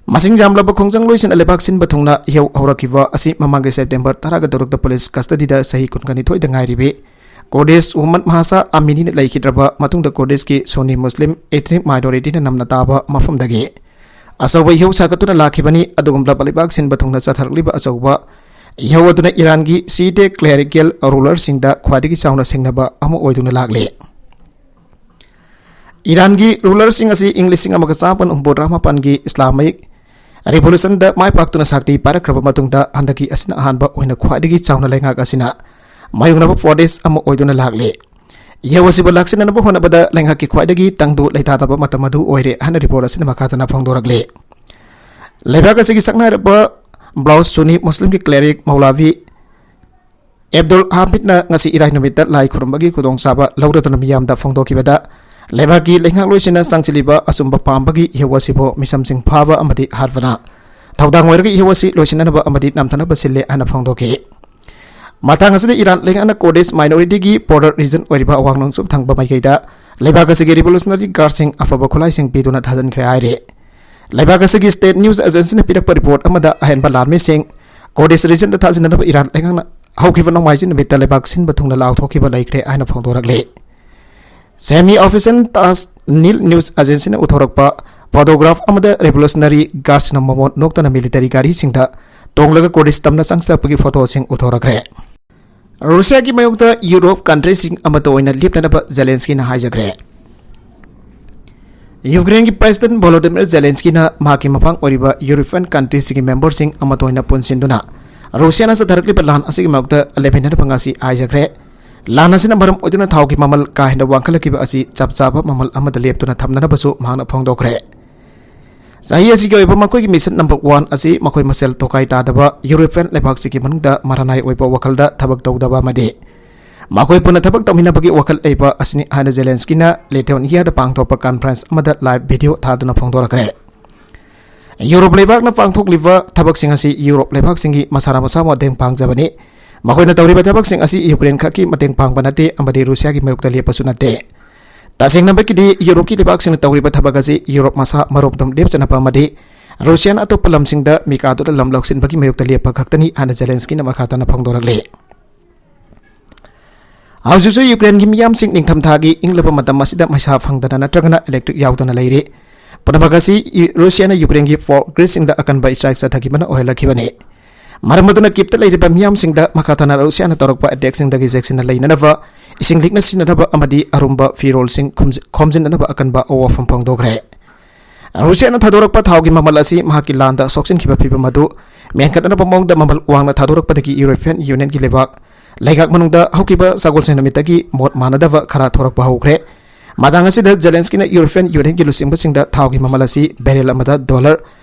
ꯃꯁꯤꯡ ꯌꯥꯝꯂꯕ ꯈꯣꯡꯖꯪꯂꯣꯏꯁꯤꯡꯅ ꯂꯩꯕꯥꯛ ꯁꯤꯟꯕ ꯊꯨꯡꯅ ꯏꯍꯧ ꯍꯧꯔꯛꯈꯤꯕ ꯑꯁꯤ ꯃꯃꯥꯡꯒꯤ ꯁꯦꯞꯇꯦꯝꯕꯔ ꯇꯔꯥꯒ ꯇꯔꯨꯛꯇ ꯄꯨꯂꯤꯁ ꯀꯁꯇꯗꯤꯗ ꯆꯍꯤ ꯀꯨꯟꯒ ꯅꯤꯊꯣꯏꯗ ꯉꯥꯏꯔꯤꯕꯤ ꯀꯨꯔꯗꯤꯁ ꯎꯃꯠ ꯃꯍꯥꯁꯥ ꯑꯃꯤꯅꯤꯅ ꯂꯩꯈꯤꯗ꯭ꯔꯕ ꯃꯇꯨꯡꯗ ꯀꯨꯔꯗꯤꯁꯀꯤ ꯁꯨꯟꯅꯤ ꯃꯨꯁꯂꯤꯝ ꯏꯊꯅꯤꯛ ꯃꯥꯏꯅꯣꯔꯤꯇꯤꯅ ꯅꯝꯅ ꯇꯥꯕ ꯃꯐꯝꯗꯒꯤ ꯑꯆꯧꯕ ꯏꯍꯧ ꯁꯥꯒꯠꯇꯨꯅ ꯂꯥꯛꯈꯤꯕꯅꯤ꯫ ꯑꯗꯨꯒꯨꯝꯂꯕ ꯂꯩꯕꯥꯛ ꯁꯤꯟꯕ ꯊꯨꯡꯅ ꯆꯠꯊꯔꯛꯂꯤꯕ ꯑꯆꯧꯕ ꯏꯍꯧ ꯑꯗꯨꯅ ꯏꯔꯥꯟꯒꯤ ꯁꯤꯇꯦ ꯀ꯭ꯂꯦꯔꯤꯀꯦꯜ ꯔꯨꯂꯔꯁꯤꯡꯗ ꯈ꯭ꯋꯥꯏꯗꯒꯤ ꯆꯥꯎꯅ ꯁꯤꯡꯅꯕ ꯑꯃ ꯑꯣꯏꯗꯨꯅ ꯂꯥꯛꯂꯤ꯫ ꯏꯔꯥꯟꯒꯤ ꯔꯨꯂꯔꯁꯤꯡ ꯑꯁꯤ ꯏꯪ ꯂꯤꯁꯤꯡ ꯑꯃꯒ ꯆꯥꯃꯥꯄꯟ ꯍꯨꯝꯐꯨꯇꯔꯥ ꯃꯥꯄꯟꯒꯤ ꯏꯁꯂꯥꯃꯤꯛ ꯔꯤꯚꯣꯂꯨꯁꯟꯗ ꯃꯥꯏ ꯄꯥꯛꯇꯨꯅ ꯁꯛꯇꯤ ꯄꯥꯏꯔꯛꯈ꯭ꯔꯕ ꯃꯇꯨꯡꯗ ꯍꯟꯗꯛꯀꯤ ꯑꯁꯤꯅ ꯑꯍꯥꯟꯕ ꯑꯣꯏꯅ ꯈ꯭ꯋꯥꯏꯗꯒꯤ ꯆꯥꯎꯅ ꯂꯩꯉꯥꯛ ꯑꯁꯤꯅ ꯃꯥꯌꯣꯛꯅꯕ ꯐꯣꯔꯇꯤꯁ ꯑꯃ ꯑꯣꯏꯗꯨꯅ ꯂꯥꯛꯂꯤ꯫ ꯏꯍꯧ ꯑꯁꯤꯕꯨ ꯂꯥꯛꯁꯤꯟꯅꯅꯕ ꯍꯣꯠꯅꯕꯗ ꯂꯩꯉꯥꯛꯀꯤ ꯈ꯭ꯋꯥꯏꯗꯒꯤ ꯇꯪꯗꯨ ꯂꯩꯇꯥꯗꯕ ꯃꯇꯝ ꯑꯗꯨ ꯑꯣꯏꯔꯦ ꯍꯥꯏꯅ ꯔꯤꯄꯣꯔꯠ ꯑꯁꯤꯅ ꯃꯈꯥ ꯇꯥꯅ ꯐꯣꯡꯗꯣꯔꯛꯂꯤ꯫ ꯂꯩꯕꯥꯛ ꯑꯁꯤꯒꯤ ꯁꯛꯅꯥꯏꯔꯕ ꯕ꯭ꯂꯥꯎꯁ ꯁꯨꯅꯤ ꯃꯨꯁꯂꯤꯝꯒꯤ ꯀ꯭ꯂꯦꯔꯤꯛ ꯃꯧꯂꯥꯚꯤ ꯑꯦꯕꯗꯨꯜ ꯍꯥꯃꯤꯗꯅ ꯉꯁꯤ ꯏꯔꯥꯏ ꯅꯨꯃꯤꯠꯇ ꯂꯥꯏ ꯈꯨꯔꯨꯝꯕꯒꯤ ꯈꯨꯗꯣꯡꯆꯥꯕ ꯂꯧꯔꯗꯨꯅ ꯃꯤꯌꯥꯝꯗ ꯐꯣꯡꯗꯣꯛꯈꯤꯕꯗ, ꯂꯩꯕꯥꯛꯀꯤ ꯂꯩꯉꯥꯛꯂꯣꯏꯁꯤꯡꯅ ꯆꯪꯁꯤꯜꯂꯤꯕ ꯑꯆꯨꯝꯕ ꯄꯥꯝꯕꯒꯤ ꯏꯍꯧ ꯑꯁꯤꯕꯨ ꯃꯤꯆꯝꯁꯤꯡ ꯐꯥꯕ ꯑꯃꯗꯤ ꯍꯥꯠꯄꯅ ꯊꯧꯗꯥꯡ ꯑꯣꯏꯔꯒ ꯏꯍꯧ ꯑꯁꯤ ꯂꯣꯏꯁꯤꯟꯅꯅꯕ ꯑꯃꯗꯤ ꯅꯝꯊꯅꯕ ꯁꯤꯜꯂꯦ ꯍꯥꯏꯅ ꯐꯣꯡꯗꯣꯛꯈꯤ꯫ ꯃꯇꯥꯡ ꯑꯁꯤꯗ ꯏꯔꯥꯟ ꯂꯩꯉꯥꯛꯅ ꯀꯨꯔꯗꯤꯁ ꯃꯥꯏꯅꯣꯔꯤꯇꯤꯒꯤ ꯕꯣꯔꯗꯔ ꯔꯤꯖꯟ ꯑꯣꯏꯔꯤꯕ ꯑꯋꯥꯡ ꯅꯣꯡꯆꯨꯞ ꯊꯪꯕ ꯃꯥꯏꯀꯩꯗ ꯂꯩꯕꯥꯛ ꯑꯁꯤꯒꯤ ꯔꯤꯚꯣꯂꯨꯁꯅꯔꯤ ꯒꯥꯔꯗꯁꯤꯡ ꯑꯐꯕ ꯈꯨꯠꯂꯥꯏꯁꯤꯡ ꯄꯤꯗꯨꯅ ꯊꯥꯖꯤꯟꯈ꯭ꯔꯦ ꯍꯥꯏꯔꯤ꯫ ꯂꯩꯕꯥꯛ ꯑꯁꯤꯒꯤ ꯁ꯭ꯇꯦꯠ ꯅ꯭ꯌꯨꯁ ꯑꯦꯖꯦꯟꯁꯤꯅ ꯄꯤꯔꯛꯄ ꯔꯤꯄꯣꯔꯠ ꯑꯃꯗ ꯑꯍꯦꯟꯕ ꯂꯥꯟꯃꯤꯁꯤꯡ ꯀꯨꯔꯗꯤꯁ ꯔꯤꯖꯟꯗ ꯊꯥꯖꯤꯟꯅꯅꯕ ꯏꯔꯥꯟ ꯂꯩꯉꯥꯛꯅ ꯍꯧꯈꯤꯕ ꯅꯣꯡꯃꯥꯏꯖꯤꯡ ꯅꯨꯃꯤꯠꯇ ꯂꯩꯕꯥꯛ ꯁꯤꯟꯕ ꯊꯨꯡꯅ ꯂꯥꯎꯊꯣꯛꯈꯤꯕ ꯂꯩꯈ꯭ꯔꯦ ꯍꯥꯏꯅ ꯐꯣꯡꯗꯣꯔꯛꯂꯤ꯫ ꯁꯦꯃꯤ ꯑꯣꯐꯤꯁꯤꯌꯦꯜ ꯇꯥꯖ ꯅꯤꯜ ꯅ꯭ꯌꯨꯁ ꯑꯦꯖꯦꯟꯁꯤꯅ ꯎꯠꯊꯣꯔꯛꯄ ꯐꯣꯇꯣꯒ꯭ꯔꯥꯐ ꯑꯃꯗ ꯔꯤꯚꯣꯂꯨꯁꯅꯔꯤ ꯒꯥꯔꯗꯁꯤꯡꯅ ꯃꯃꯣꯟ ꯅꯣꯛꯇꯅ ꯃꯤꯂꯤꯇꯔꯤ ꯒꯥꯔꯤꯁꯤꯡꯗ ꯇꯣꯡꯂꯒ ꯀꯨꯔꯗꯤꯁ ꯇꯝꯅ ꯆꯪꯁꯤꯜꯂꯛꯄꯒꯤ ꯐꯣꯇꯣꯁꯤꯡ ꯎꯠꯊꯣꯔꯛꯈ꯭ꯔꯦ꯫ ꯔꯨꯁꯤꯌꯥꯒꯤ ꯃꯥꯌꯣꯛꯇ ꯌꯨꯔꯣꯞ ꯀꯟꯇ꯭ꯔꯤꯁꯤꯡ ꯑꯃꯠꯇ ꯑꯣꯏꯅ ꯂꯦꯞꯅꯅꯕ ꯖꯦꯂꯦꯟꯁꯀꯤꯅ ꯍꯥꯏꯖꯈ꯭ꯔꯦ꯫ ꯌꯨꯀ꯭ꯔꯦꯟꯒꯤ ꯄ꯭ꯔꯦꯁꯤꯗꯦꯟꯠ ꯚꯣꯂꯣꯗꯤꯃꯤꯔ ꯖꯦꯂꯦꯟꯁꯀꯤꯅ ꯃꯍꯥꯛꯀꯤ ꯃꯐꯝ ꯑꯣꯏꯔꯤꯕ ꯌꯨꯔꯣꯄꯤꯌꯟ ꯀꯟꯇ꯭ꯔꯤꯁꯤꯡꯒꯤ ꯃꯦꯝꯕꯔꯁꯤꯡ ꯑꯃꯠꯇ ꯑꯣꯏꯅ ꯄꯨꯟꯁꯤꯟꯗꯨꯅ ꯔꯨꯁꯤꯌꯥꯅ ꯆꯠꯊꯔꯛꯂꯤꯕ ꯂꯥꯟ ꯑꯁꯤꯒꯤ ꯃꯥꯌꯣꯛꯇ ꯂꯦꯞꯃꯤꯟꯅꯅꯕ ꯉꯁꯤ ꯍꯥꯏꯖꯈ꯭ꯔꯦ꯫ ꯂꯥꯟ ꯑꯁꯤꯅ ꯃꯔꯝ ꯑꯣꯏꯗꯨꯅ ꯊꯥꯎꯒꯤ ꯃꯃꯜ ꯀꯥ ꯍꯦꯟꯅ ꯋꯥꯡꯈꯠꯂꯛꯈꯤꯕ ꯑꯁꯤ ꯆꯞ ꯆꯥꯕ ꯃꯃꯜ ꯑꯃꯗ ꯂꯦꯞꯇꯨꯅ ꯊꯝꯅꯅꯕꯁꯨ ꯃꯍꯥꯛꯅ ꯐꯣꯡꯗꯣꯛꯈ꯭ꯔꯦ꯫ ꯆꯍꯤ ꯑꯁꯤꯒꯤ ꯑꯣꯏꯕ ꯃꯈꯣꯏꯒꯤ mission number one ꯑꯁꯤ ꯃꯈꯣꯏ ꯃꯁꯦꯜ ꯇꯣꯈꯥꯏ ꯇꯥꯗꯕ ꯌꯨꯔꯣꯄꯤꯌꯟ ꯂꯩꯕꯥꯛꯁꯤꯡꯒꯤ ꯃꯅꯨꯡꯗ ꯃꯔꯥꯅꯥꯏ ꯑꯣꯏꯕ ꯋꯥꯈꯜꯗ ꯊꯕꯛ ꯇꯧꯗꯕ ꯑꯃꯗꯤ ꯃꯈꯣꯏ ꯄꯨꯟꯅ ꯊꯕꯛ ꯇꯧꯃꯤꯟꯅꯕꯒꯤ ꯋꯥꯈꯜ ꯂꯩꯕ ꯑꯁꯤꯅꯤ ꯍꯥꯏꯅ ꯖꯦꯂꯦꯟꯁꯀꯤꯅ ꯂꯤꯊꯨꯑꯦꯅꯤꯌꯥꯗ ꯄꯥꯡꯊꯣꯛꯄ conference ꯑꯃꯗ live video ꯊꯥꯗꯨꯅ ꯐꯣꯡꯗꯣꯔꯛꯈ꯭ꯔꯦ꯫ ꯌꯨꯔꯣꯞ ꯂꯩꯕꯥꯛꯅ ꯄꯥꯡꯊꯣꯛꯂꯤꯕ ꯊꯕꯛꯁꯤꯡ ꯑꯁꯤ ꯌꯨꯔꯣꯞ ꯂꯩꯕꯥꯛꯁꯤꯡꯒꯤ ꯃꯁꯥꯅ ꯃꯁꯥ ꯃꯇꯦꯡ ꯄꯥꯡꯖꯕꯅꯤ꯫ ꯃꯈꯣꯏꯅ ꯇꯧꯔꯤꯕ ꯊꯕꯛꯁꯤꯡ ꯑꯁꯤ ꯌꯨꯀ꯭ꯔꯦꯟ ꯈꯛꯀꯤ ꯃꯇꯦꯡ ꯄꯥꯡꯕ ꯅꯠꯇꯦ ꯑꯃꯗꯤ ꯔꯨꯁꯤꯌꯥꯒꯤ ꯃꯥꯌꯣꯛꯇ ꯂꯦꯞꯄꯁꯨ ꯅꯠꯇꯦ꯫ ꯇꯁꯦꯡꯅꯃꯛꯀꯤꯗꯤ ꯌꯨꯔꯣꯞꯀꯤ ꯂꯩꯕꯥꯛꯁꯤꯡꯅ ꯇꯧꯔꯤꯕ ꯊꯕꯛ ꯑꯁꯤ ꯌꯨꯔꯣꯞ ꯃꯁꯥ ꯃꯔꯣꯝꯗꯣꯝ ꯂꯦꯞꯆꯅꯕ ꯑꯃꯗꯤ ꯔꯨꯁꯤꯌꯥꯅ ꯑꯇꯣꯞꯄ ꯂꯝꯁꯤꯡꯗ ꯃꯤꯀꯥꯗꯨꯗ ꯂꯝ ꯂꯧꯁꯤꯟꯕꯒꯤ ꯃꯥꯌꯣꯛꯇ ꯂꯦꯞꯄ ꯈꯛꯇꯅꯤ ꯍꯥꯏꯅ ꯖꯦꯂꯦꯟꯁꯀꯤꯅ ꯃꯈꯥ ꯇꯥꯅ ꯐꯣꯡꯗꯣꯔꯛꯂꯤ꯫ ꯍꯧꯖꯤꯛꯁꯨ ꯌꯨꯀ꯭ꯔꯦꯟꯒꯤ ꯃꯤꯌꯥꯝꯁꯤꯡ ꯅꯤꯡꯊꯝꯊꯥꯒꯤ ꯏꯪꯂꯕ ꯃꯇꯝ ꯑꯁꯤꯗ ꯃꯩꯁꯥ ꯐꯪꯗꯅ ꯅꯠꯇ꯭ꯔꯒꯅ electric ꯌꯥꯎꯗꯅ ꯂꯩꯔꯤ꯫ ꯄꯨꯝꯅꯃꯛ ꯑꯁꯤ ꯔꯨꯁꯤꯌꯥꯅ ꯌꯨꯀ꯭ꯔꯦꯟꯒꯤ power gridꯁꯤꯡꯗ ꯑꯀꯟꯕ strike ꯆꯠꯊꯈꯤꯕꯅ ꯑꯣꯏꯍꯜꯂꯛꯈꯤꯕꯅꯤ꯫ ꯃꯔꯝ ꯑꯗꯨꯅ ꯀꯤꯞꯇ ꯂꯩꯔꯤꯕ ꯃꯤꯌꯥꯝꯁꯤꯡꯗ ꯃꯈꯥ ꯇꯥꯅ ꯔꯨꯁꯤꯌꯥꯅ ꯇꯧꯔꯛꯄ attackꯁꯤꯡꯗꯒꯤ ꯆꯦꯛꯁꯤꯟꯅ ꯂꯩꯅꯅꯕ ꯏꯁꯤꯡ ꯂꯤꯛꯅ ꯁꯤꯖꯤꯟꯅꯅꯕ ꯑꯃꯗꯤ ꯑꯔꯨꯝꯕ ꯐꯤꯔꯣꯜꯁꯤꯡ ꯈꯣꯝꯖꯤ-, ꯈꯣꯝꯖꯤꯟꯅꯅꯕ ꯑꯀꯟꯕ ꯑꯋꯥꯐꯝ ꯐꯣꯡꯗꯣꯛꯈ꯭ꯔꯦ꯫ ꯔꯨꯁꯤꯌꯥꯅ ꯊꯥꯗꯣꯔꯛꯄ ꯊꯥꯎꯒꯤ ꯃꯃꯜ ꯑꯁꯤ ꯃꯍꯥꯛꯀꯤ ꯂꯥꯟꯗ ꯁꯣꯛꯆꯤꯟꯈꯤꯕ ꯐꯤꯚꯝ ꯑꯗꯨ ꯃꯦꯟꯈꯠꯅꯅꯕ ꯃꯑꯣꯡꯗ ꯃꯃꯜ ꯋꯥꯡꯅ ꯊꯥꯗꯣꯔꯛꯄꯗꯒꯤ ꯌꯨꯔꯣꯄꯤꯌꯟ ꯌꯨꯅꯤꯌꯟꯒꯤ ꯂꯩꯕꯥꯛ ꯂꯩꯉꯥꯛ ꯃꯅꯨꯡꯗ ꯍꯧꯈꯤꯕ ꯁꯒꯣꯜꯁꯦꯟ ꯅꯨꯃꯤꯠꯇꯒꯤ ꯃꯣꯠ ꯃꯥꯟꯅꯗꯕ ꯈꯔ ꯊꯣꯔꯛꯄ ꯍꯧꯈ꯭ꯔꯦ꯫ ꯃꯇꯥꯡ ꯑꯁꯤꯗ ꯖꯦꯂꯦꯟꯁꯀꯤꯅ ꯌꯨꯔꯣꯄꯤꯌꯟ ꯌꯨꯅꯤꯌꯟꯒꯤ ꯂꯨꯆꯤꯡꯕꯁꯤꯡꯗ ꯊꯥꯎꯒꯤ ꯃꯃꯜ ꯑꯁꯤ barrel ꯑꯃꯗ dollar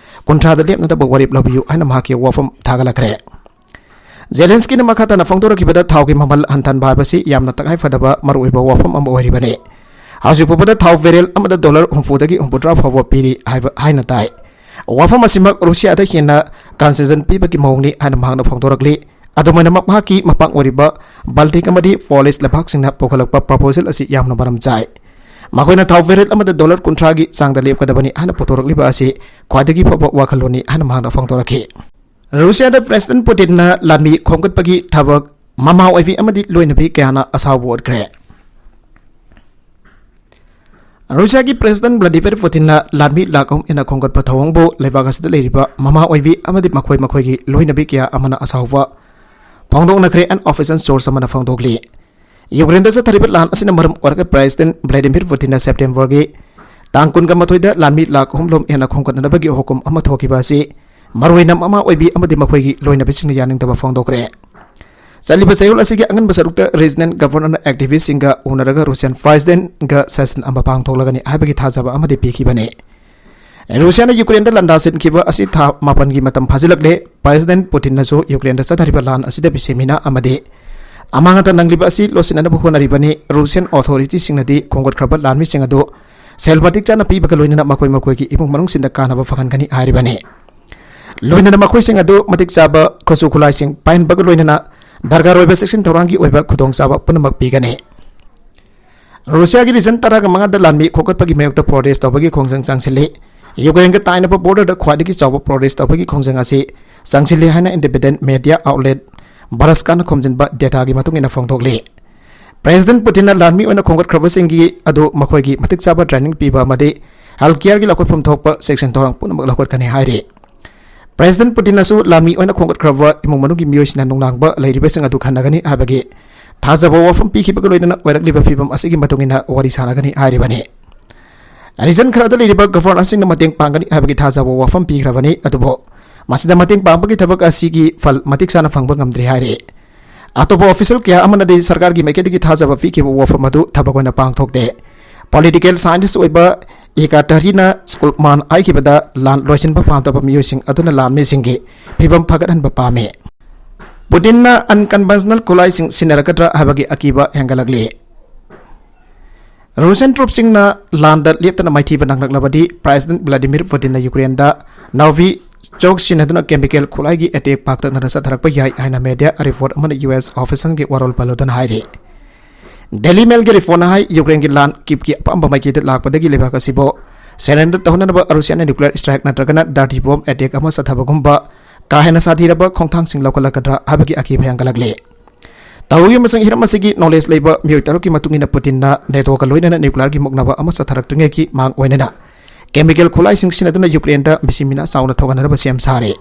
ꯀꯨꯟꯊ꯭ꯔꯥꯗ ꯂꯦꯞꯅꯅꯕ ꯋꯥꯔꯦꯞ ꯂꯧꯕꯤꯌꯨ ꯍꯥꯏꯅ ꯃꯍꯥꯛꯀꯤ ꯋꯥꯐꯝ ꯊꯥꯒꯠꯂꯛꯈ꯭ꯔꯦ꯫ ꯖꯦꯂꯦꯟꯁꯀꯤꯅ ꯃꯈꯥ ꯇꯥꯅ ꯐꯣꯡꯗꯣꯔꯛꯈꯤꯕꯗ ꯊꯥꯎꯒꯤ ꯃꯃꯜ ꯍꯟꯊꯍꯟꯕ ꯍꯥꯏꯕꯁꯤ ꯌꯥꯝꯅ ꯇꯉꯥꯏꯐꯗꯕ ꯃꯔꯨꯑꯣꯏꯕ ꯋꯥꯐꯝ ꯑꯃ ꯑꯣꯏꯔꯤꯕꯅꯤ꯫ ꯍꯧꯖꯤꯛ ꯐꯥꯎꯕꯗ ꯊꯥꯎ barrel ꯑꯃꯗ dollar ꯍꯨꯝꯐꯨꯗꯒꯤ ꯍꯨꯝꯐꯨꯇꯔꯥ ꯐꯥꯎꯕ ꯄꯤꯔꯤ ꯍꯥꯏꯕ, ꯍꯥꯏꯅ ꯇꯥꯏ꯫ ꯋꯥꯐꯝ ꯑꯁꯤꯃꯛ ꯔꯨꯁꯤꯌꯥꯗ ꯍꯦꯟꯅ concession ꯄꯤꯕꯒꯤ ꯃꯑꯣꯡꯅꯤ ꯍꯥꯏꯅ ꯃꯍꯥꯛꯅ ꯐꯣꯡꯗꯣꯔꯛꯂꯤ꯫ ꯑꯗꯨꯃꯥꯏꯅꯃꯛ ꯃꯍꯥꯛꯀꯤ ꯃꯄꯥꯡ ꯑꯣꯏꯔꯤꯕ Baltic ꯑꯃꯗꯤ Polish ꯂꯩꯕꯥꯛꯁꯤꯡꯅ ꯄꯨꯈꯠꯂꯛꯄ proposal ꯑꯁꯤ ꯌꯥꯝꯅ ꯃꯔꯝ ꯆꯥꯏ꯫ ꯃꯈꯣꯏꯅ ꯊꯥꯎ barrel ꯑꯃꯗ dollar ꯀꯨꯟꯊ꯭ꯔꯥꯒꯤ ꯆꯥꯡꯗ ꯂꯦꯞꯀꯗꯕꯅꯤ ꯍꯥꯏꯅ ꯄꯨꯊꯣꯔꯛꯂꯤꯕ ꯑꯁꯤ ꯈ꯭ꯋꯥꯏꯗꯒꯤ ꯐꯕ ꯋꯥꯈꯜꯂꯣꯟꯅꯤ ꯍꯥꯏꯅ ꯃꯍꯥꯛꯅ ꯐꯣꯡꯗꯣꯔꯛꯈꯤ꯫ ꯔꯨꯁꯤꯌꯥꯗ President Putinꯅ ꯂꯥꯟꯃꯤ ꯈꯣꯝꯒꯠꯄꯒꯤ ꯊꯕꯛ ꯃꯃꯥ ꯑꯣꯏꯕꯤ ꯑꯃꯗꯤ ꯂꯣꯏꯅꯕꯤ ꯀꯌꯥꯅ ꯑꯁꯥꯎꯕ ꯎꯠꯈ꯭ꯔꯦ꯫ ꯔꯨꯁꯤꯌꯥꯒꯤ President Vladimir Putinꯅ ꯂꯥꯟꯃꯤ ꯂꯥꯈ ꯑꯍꯨꯝ ꯍꯦꯟꯅ ꯈꯣꯝꯒꯠꯄ ꯊꯧꯑꯣꯡꯕꯨ ꯂꯩꯕꯥꯛ ꯑꯁꯤꯗ ꯂꯩꯔꯤꯕ ꯃꯃꯥ ꯑꯣꯏꯕꯤ ꯑꯃꯗꯤ ꯃꯈꯣꯏ ꯃꯈꯣꯏꯒꯤ ꯂꯣꯏꯅꯕꯤ ꯀꯌꯥ ꯑꯃꯅ ꯑꯁꯥꯎꯕ ꯐꯣꯡꯗꯣꯛꯅꯈ꯭ꯔꯦ, unofficial source ꯑꯃꯅ ꯐꯣꯡꯗꯣꯛꯂꯤ꯫ ꯌꯨꯀ꯭ꯔꯦꯟꯗ ꯆꯠꯊꯔꯤꯕ ꯂꯥꯟ ꯑꯁꯤꯅ ꯃꯔꯝ ꯑꯣꯏꯔꯒ President Vladimir Putinꯅ Septemberꯒꯤ ꯇꯥꯡ ꯀꯨꯟꯒ ꯃꯥꯊꯣꯏꯗ ꯂꯥꯟꯃꯤ ꯂꯥꯈ ꯑꯍꯨꯝ ꯂꯣꯝ ꯍꯦꯟꯅ ꯈꯣꯝꯒꯠꯅꯕꯒꯤ ꯍꯨꯀꯨꯝ ꯑꯃ ꯊꯣꯛꯈꯤꯕ ꯑꯁꯤ ꯃꯔꯨꯑꯣꯏꯅ ꯃꯃꯥ ꯑꯣꯏꯕꯤ ꯑꯃꯗꯤ ꯃꯈꯣꯏꯒꯤ ꯂꯣꯏꯅꯕꯤꯁꯤꯡꯅ ꯌꯥꯅꯤꯡꯗꯕ ꯐꯣꯡꯗꯣꯛꯈ꯭ꯔꯦ꯫ ꯆꯠꯂꯤꯕ ꯆꯌꯣꯜ ꯑꯁꯤꯒꯤ ꯑꯉꯟꯕ ꯁꯔꯨꯛꯇ regional governorꯅ activistꯁꯤꯡꯒ ꯎꯅꯔꯒ Russian Presidentꯒ session ꯑꯃ ꯄꯥꯡꯊꯣꯛꯂꯒꯅꯤ ꯍꯥꯏꯕꯒꯤ ꯊꯥꯖꯕ ꯑꯃꯗꯤ ꯄꯤꯈꯤꯕꯅꯤ꯫ ꯔꯨꯁꯤꯌꯥꯅ ꯌꯨꯀ꯭ꯔꯦꯟꯗ ꯂꯥꯟꯗꯥꯁꯤꯟꯈꯤꯕ ꯑꯁꯤ ꯊꯥ ꯃꯥꯄꯟꯒꯤ ꯃꯇꯝ ꯐꯥꯖꯤꯜꯂꯛꯂꯦ꯫ ꯄ꯭ꯔꯦꯁꯤꯗꯦꯟꯠ ꯄꯨꯇꯤꯟꯅꯁꯨ ꯌꯨꯀ꯭ꯔꯦꯟꯗ ꯆꯠꯊꯔꯤꯕ ꯂꯥꯟ ꯑꯁꯤꯗ ꯕꯤꯁꯦꯃꯤꯅ ꯑꯃꯗꯤ ꯑꯃꯥꯡ ꯑꯇꯥ ꯅꯪꯂꯤꯕ ꯑꯁꯤ ꯂꯣꯏꯁꯤꯟꯅꯅꯕ ꯍꯣꯠꯅꯔꯤꯕꯅꯤ꯫ ꯔꯨꯁꯤꯌꯟ ꯑꯣꯊꯣꯔꯤꯇꯤꯁꯤꯡꯅꯗꯤ ꯈꯣꯝꯒꯠꯈ꯭ꯔꯕ ꯂꯥꯟꯃꯤꯁꯤꯡ ꯑꯗꯨ ꯁꯦꯜ ꯃꯇꯤꯛ ꯆꯥꯅ ꯄꯤꯕꯒ ꯂꯣꯏꯅꯅ ꯃꯈꯣꯏ ꯃꯈꯣꯏꯒꯤ ꯏꯃꯨꯡ ꯃꯅꯨꯡꯁꯤꯡꯗ ꯀꯥꯟꯅꯕ ꯐꯪꯍꯟꯒꯅꯤ ꯍꯥꯏꯔꯤꯕꯅꯤ꯫ ꯂꯣꯏꯅꯅ ꯃꯈꯣꯏꯁꯤꯡ ꯑꯗꯨ ꯃꯇꯤꯛ ꯆꯥꯕ ꯈꯨꯠꯁꯨ ꯈꯨꯠꯂꯥꯏꯁꯤꯡ ꯄꯥꯏꯍꯟꯕꯒ ꯂꯣꯏꯅꯅ ꯗꯔꯀꯥꯔ ꯑꯣꯏꯕ ꯆꯦꯛꯁꯤꯟ ꯊꯧꯔꯥꯡꯒꯤ ꯑꯣꯏꯕ ꯈꯨꯗꯣꯡꯆꯥꯕ ꯄꯨꯝꯅꯃꯛ ꯄꯤꯒꯅꯤ꯫ ꯔꯨꯁꯤꯌꯥꯒꯤ ꯔꯤꯖꯟ ꯇꯔꯥꯒ ꯃꯉꯥꯗ ꯂꯥꯟꯃꯤ ꯈꯣꯝꯒꯠꯄꯒꯤ ꯃꯥꯌꯣꯛꯇ ꯄ꯭ꯔꯣꯇꯦꯁ ꯇꯧꯕꯒꯤ ꯈꯣꯡꯖꯪ ꯆꯪꯁꯤꯜꯂꯤ꯫ ꯌꯨꯀ꯭ꯔꯦꯟꯒ ꯇꯥꯏꯅꯕ ꯕꯣꯔꯗꯔꯗ ꯈ꯭ꯋꯥꯏꯗꯒꯤ ꯆꯥꯎꯕ ꯄ꯭ꯔꯣꯇꯦꯁ ꯇꯧꯕꯒꯤ ꯈꯣꯡꯖꯪ ꯑꯁꯤ ꯆꯪꯁꯤꯜꯂꯤ ꯍꯥꯏꯅ ꯏꯟꯗꯤꯄꯦꯟꯗꯦꯟꯠ ꯃꯦꯗꯤꯌꯥ ꯑꯥꯎꯠꯂꯦꯠ ꯕꯔꯁꯀꯥꯅ ꯈꯣꯝꯖꯤꯟꯕ ꯗꯦꯇꯥꯒꯤ ꯃꯇꯨꯡ ꯏꯟꯅ ꯐꯣꯡꯗꯣꯛꯂꯤ꯫ ꯄ꯭ꯔꯦꯁꯤꯗꯦꯟꯠ ꯄꯨꯇꯤꯟꯅ ꯂꯥꯟꯃꯤ ꯑꯣꯏꯅ ꯈꯣꯝꯒꯠꯈ꯭ꯔꯕꯁꯤꯡꯒꯤ ꯑꯗꯨ ꯃꯈꯣꯏꯒꯤ ꯃꯇꯤꯛ ꯆꯥꯕ ꯇ꯭ꯔꯦꯅꯤꯡ ꯄꯤꯕ ꯑꯃꯗꯤ ꯍꯦꯜꯊ ꯀꯤꯌꯔꯒꯤ ꯂꯧꯈꯠꯐꯝ ꯊꯣꯛꯄ ꯆꯦꯛꯁꯤꯟ ꯊꯧꯔꯥꯡ ꯄꯨꯝꯅꯃꯛ ꯂꯧꯈꯠꯀꯅꯤ ꯍꯥꯏꯔꯤ꯫ ꯄ꯭ꯔꯦꯁꯤꯗꯦꯟꯠ ꯄꯨꯇꯤꯟꯅꯁꯨ ꯂꯥꯟꯃꯤ ꯑꯣꯏꯅ ꯈꯣꯝꯒꯠꯈ꯭ꯔꯕ ꯏꯃꯨꯡ ꯃꯅꯨꯡꯒꯤ ꯃꯤꯑꯣꯏꯁꯤꯡꯅ ꯅꯨꯡꯅꯥꯡꯕ ꯂꯩꯔꯤꯕꯁꯤꯡ ꯑꯗꯨ ꯈꯟꯅꯒꯅꯤ ꯍꯥꯏꯕꯒꯤ ꯊꯥꯖꯕ ꯋꯥꯐꯝ ꯄꯤꯈꯤꯕꯒ ꯂꯣꯏꯅꯅ ꯑꯣꯏꯔꯛꯂꯤꯕ ꯐꯤꯕꯝ ꯑꯁꯤꯒꯤ ꯃꯇꯨꯡ ꯏꯟꯅ ꯋꯥꯔꯤ ꯁꯥꯟꯅꯒꯅꯤ ꯍꯥꯏꯔꯤꯕꯅꯤ꯫ ꯔꯤꯖꯟ ꯈꯔꯗ ꯂꯩꯔꯤꯕ ꯒꯚꯔꯅꯔꯁꯤꯡꯅ ꯃꯇꯦꯡ ꯄꯥꯡꯒꯅꯤ ꯍꯥꯏꯕꯒꯤ ꯊꯥꯖꯕ ꯋꯥꯐꯝ ꯄꯤꯈ꯭ꯔꯕꯅꯤ, ꯑꯗꯨꯕꯨ ꯃꯁꯤꯗ ꯃꯇꯦꯡ ꯄꯥꯡꯕꯒꯤ ꯊꯕꯛ ꯑꯁꯤꯒꯤ ꯐꯜ ꯃꯇꯤꯛ ꯆꯥꯅ ꯐꯪꯕ ꯉꯝꯗ꯭ꯔꯤ ꯍꯥꯏꯔꯤ꯫ ꯑꯇꯣꯞꯄ ꯑꯣꯐꯤꯁꯤꯌꯦꯜ ꯀꯌꯥ ꯑꯃꯅꯗꯤ ꯁꯔꯀꯥꯔꯒꯤ ꯃꯥꯏꯀꯩꯗꯒꯤ ꯊꯥꯖꯕ ꯄꯤꯈꯤꯕ ꯋꯥꯐꯝ ꯑꯗꯨ ꯊꯕꯛ ꯑꯣꯏꯅ ꯄꯥꯡꯊꯣꯛꯇꯦ꯫ ꯄꯣꯂꯤꯇꯤꯀꯦꯜ ꯁꯥꯏꯟꯇꯤꯁ ꯑꯣꯏꯕ ꯏꯀꯥꯇꯔꯤꯅꯥ ꯁ꯭ꯀꯨꯜꯃꯥꯟ ꯍꯥꯏꯈꯤꯕꯗ, ꯂꯥꯟ ꯂꯣꯏꯁꯤꯟꯕ ꯄꯥꯝꯗꯕ ꯃꯤꯑꯣꯏꯁꯤꯡ ꯑꯗꯨꯅ ꯂꯥꯟꯃꯤꯁꯤꯡꯒꯤ ꯐꯤꯕꯝ ꯐꯒꯠꯍꯟꯕ ꯄꯥꯝꯃꯤ꯫ ꯄꯨꯇꯤꯟꯅ ꯑꯟꯀꯟꯚꯦꯟꯁꯅꯦꯜ ꯈꯨꯠꯂꯥꯏꯁꯤꯡ ꯁꯤꯖꯤꯟꯅꯔꯛꯀꯗ꯭ꯔꯥ ꯍꯥꯏꯕꯒꯤ ꯑꯀꯤꯕ ꯍꯦꯟꯒꯠꯂꯛꯂꯤ꯫ ꯔꯨꯁꯤꯌꯟ ꯇ꯭ꯔꯨꯞꯁꯤꯡꯅ ꯂꯥꯟꯗ ꯂꯦꯞꯇꯅ ꯃꯥꯏꯊꯤꯕ ꯅꯪꯂꯛꯂꯕꯗꯤ, ꯄ꯭ꯔꯦꯁꯤꯗꯦꯟꯠ ꯚ꯭ꯂꯥꯗꯤꯃꯤꯔ ꯄꯨꯇꯤꯟꯅ ꯌꯨꯀ꯭ꯔꯦꯟꯗ ꯅꯥꯚꯤ ꯆꯣꯛ ꯁꯤꯖꯤꯟꯅꯗꯨꯅ ꯀꯦꯃꯤꯀꯦꯜ ꯈꯨꯠꯂꯥꯏꯒꯤ ꯑꯦꯇꯦꯛ ꯄꯥꯛꯇꯛꯅꯅ ꯆꯠꯊꯔꯛꯄ ꯌꯥꯏ ꯍꯥꯏꯅ ꯃꯦꯗꯤꯌꯥ ꯔꯤꯄꯣꯔꯠ ꯑꯃꯅ ꯌꯨ ꯑꯦꯁ ꯑꯣꯐꯤꯁꯤꯌꯦꯜꯒꯤ ꯋꯥꯔꯣꯜ ꯄꯜꯂꯗꯨꯅ ꯍꯥꯏꯔꯤ꯫ ꯗꯦꯂꯤ ꯃꯦꯜꯒꯤ ꯔꯤꯄꯣꯔꯠꯅ ꯍꯥꯏ, ꯌꯨꯀ꯭ꯔꯦꯟꯒꯤ ꯂꯥꯟ ꯀꯤꯞꯀꯤ ꯑꯄꯥꯝꯕ ꯃꯥꯏꯀꯩꯗ ꯂꯥꯛꯄꯗꯒꯤ ꯂꯩꯕꯥꯛ ꯑꯁꯤꯕꯨ ꯁꯔꯦꯟꯗꯔ ꯇꯧꯍꯟꯅꯕ ꯔꯨꯁꯤꯌꯥꯅ ꯅ꯭ꯌꯨꯀ꯭ꯂꯤꯌꯔ ꯁ꯭ꯇ꯭ꯔꯥꯏꯛ ꯅꯠꯇ꯭ꯔꯒꯅ ꯗꯥꯔꯇꯤ ꯕꯣꯝ ꯑꯦꯇꯦꯛ ꯑꯃ ꯆꯠꯊꯕꯒꯨꯝꯕ ꯀꯥ ꯍꯦꯟꯅ ꯁꯥꯊꯤꯔꯕ ꯈꯣꯡꯊꯥꯡꯁꯤꯡ ꯂꯧꯈꯠꯂꯛꯀꯗ꯭ꯔꯥ ꯍꯥꯏꯕꯒꯤ ꯑꯀꯤꯕ ꯍꯦꯟꯒꯠꯂꯛꯂꯤ꯫ ꯇꯧꯏ ꯑꯃꯁꯨꯡ ꯍꯤꯔꯝ ꯑꯁꯤꯒꯤ ꯅꯣꯂꯦꯖ ꯂꯩꯕ ꯃꯤꯑꯣꯏ ꯇꯔꯨꯛꯀꯤ ꯃꯇꯨꯡ ꯏꯟꯅ, ꯄꯨꯇꯤꯟꯅ ꯅꯦꯇꯣꯒ ꯂꯣꯏꯅꯅ ꯅ꯭ꯌꯨꯀ꯭ꯂꯤꯌꯔꯒꯤ ꯃꯨꯛꯅꯕ ꯑꯃ ꯆꯠꯊꯔꯛꯇ꯭ꯔꯤꯉꯩꯒꯤ ꯃꯥꯡ ꯑꯣꯏꯅꯅ ꯀꯦꯃꯤꯀꯦꯜ ꯈꯨꯠꯂꯥꯏꯁꯤꯡ ꯁꯤꯖꯤꯟꯅꯗꯨꯅ ꯌꯨꯀ꯭ꯔꯦꯟꯗ ꯃꯤꯁꯤ ꯃꯤꯅꯥ ꯆꯥꯎꯅ ꯊꯣꯛꯍꯟꯅꯕ ꯁꯦꯝ ꯁꯥꯔꯦ꯫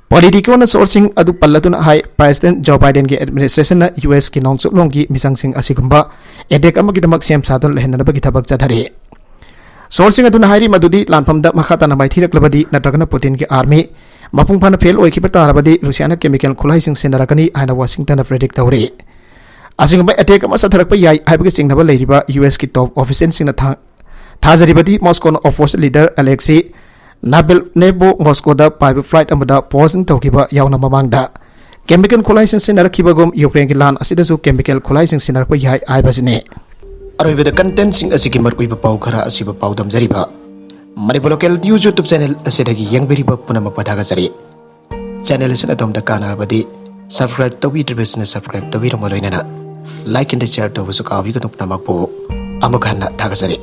ꯄꯣꯂꯤꯇꯤꯀꯣꯅ ꯁꯣꯔꯁꯁꯤꯡ ꯑꯗꯨ ꯄꯜꯂꯗꯨꯅ ꯍꯥꯏ, ꯄ꯭ꯔꯦꯁꯤꯗꯦꯟꯠ ꯖꯣ ꯕꯥꯏꯗꯦꯟꯒꯤ ꯑꯦꯗꯃꯤꯅꯤꯁꯇ꯭ꯔꯦꯁꯟꯅ ꯌꯨ ꯑꯦꯁꯀꯤ ꯅꯣꯡꯆꯨꯞꯂꯣꯝꯒꯤ ꯃꯤꯁꯪꯁꯤꯡ ꯑꯁꯤꯒꯨꯝꯕ ꯑꯦꯇꯦꯛ ꯑꯃꯒꯤꯗꯃꯛ ꯁꯦꯝ ꯁꯥꯗꯨꯅ ꯂꯩꯍꯟꯅꯕꯒꯤ ꯊꯕꯛ ꯆꯠꯊꯔꯤ꯫ ꯁꯣꯔꯁꯁꯤꯡ ꯑꯗꯨꯅ ꯍꯥꯏꯔꯤ ꯃꯗꯨꯗꯤ ꯂꯥꯟꯐꯝꯗ ꯃꯈꯥ ꯇꯥꯅ ꯃꯥꯏꯊꯤꯔꯛꯂꯕꯗꯤ ꯅꯠꯇ꯭ꯔꯒꯅ ꯄꯨꯇꯤꯟꯒꯤ ꯑꯥꯔꯃꯤ ꯃꯄꯨꯡ ꯐꯥꯅ ꯐꯦꯜ ꯑꯣꯏꯈꯤꯕ ꯇꯥꯔꯕꯗꯤ, ꯔꯨꯁꯤꯌꯥꯅ ꯀꯦꯃꯤꯀꯦꯜ ꯈꯨꯠꯂꯥꯏꯁꯤꯡ ꯁꯤꯖꯤꯟꯅꯔꯛꯀꯅꯤ ꯍꯥꯏꯅ ꯋꯥꯁꯤꯡꯇꯟꯅ ꯄ꯭ꯔꯤꯗꯤꯛ ꯇꯧꯔꯤ꯫ ꯑꯁꯤꯒꯨꯝꯕ ꯑꯦꯇꯦꯛ ꯑꯃ ꯆꯠꯊꯔꯛꯄ ꯌꯥꯏ ꯍꯥꯏꯕꯒꯤ ꯆꯤꯡꯅꯕ ꯂꯩꯔꯤꯕ ꯌꯨ ꯑꯦꯁꯀꯤ ꯇꯣꯞ ꯑꯣꯐꯤꯁꯤꯌꯦꯜꯁꯤꯡꯅ ꯊꯥ-, ꯊꯥꯖꯔꯤꯕꯗꯤ ꯃꯣꯁꯀꯣꯅ opposition leader Alexei Navalny ꯕꯨ ꯃꯣꯁꯀꯣꯗ ꯄꯥꯏꯕ flight ꯑꯃꯗ poison ꯇꯧꯈꯤꯕ ꯌꯥꯎꯅ ꯃꯃꯥꯡꯗ chemical ꯈꯨꯠꯂꯥꯏꯁꯤꯡ ꯁꯤꯖꯤꯟꯅꯔꯛꯈꯤꯕꯒꯨꯝ ꯌꯨꯀ꯭ꯔꯦꯟꯒꯤ ꯂꯥꯟ ꯑꯁꯤꯗꯁꯨ chemical ꯈꯨꯠꯂꯥꯏꯁꯤꯡ ꯁꯤꯖꯤꯟꯅꯔꯛꯄ ꯌꯥꯏ ꯍꯥꯏꯕꯁꯤꯅꯤ꯫ ꯑꯔꯣꯏꯕꯗ content ꯁꯤꯡ ꯑꯁꯤꯒꯤ ꯃꯔꯨꯑꯣꯏꯕ ꯄꯥꯎ ꯈꯔ ꯑꯁꯤꯕꯨ ꯄꯥꯎꯗꯝꯖꯔꯤꯕ Manipur Local News YouTube channel ꯑꯁꯤꯗꯒꯤ ꯌꯦꯡꯕꯤꯔꯤꯕ ꯄꯨꯝꯅꯃꯛꯄꯨ ꯊꯥꯒꯠꯆꯔꯤ꯫ Channel ꯑꯁꯤꯅ ꯑꯗꯣꯝꯗ ꯀꯥꯟꯅꯔꯕꯗꯤ subscribe ꯇꯧꯕꯤꯗ꯭ꯔꯤꯕꯁꯤꯡꯅ subscribe ꯇꯧꯕꯤꯔꯝꯕ ꯂꯣꯏꯅꯅ like and share ꯇꯧꯕꯁꯨ ꯀꯥꯎꯕꯤꯒꯅꯨ꯫ ꯄꯨꯝꯅꯃꯛꯄꯨ ꯑꯃꯨꯛ ꯍꯟꯅ ꯊꯥꯒꯠꯆꯔꯤ꯫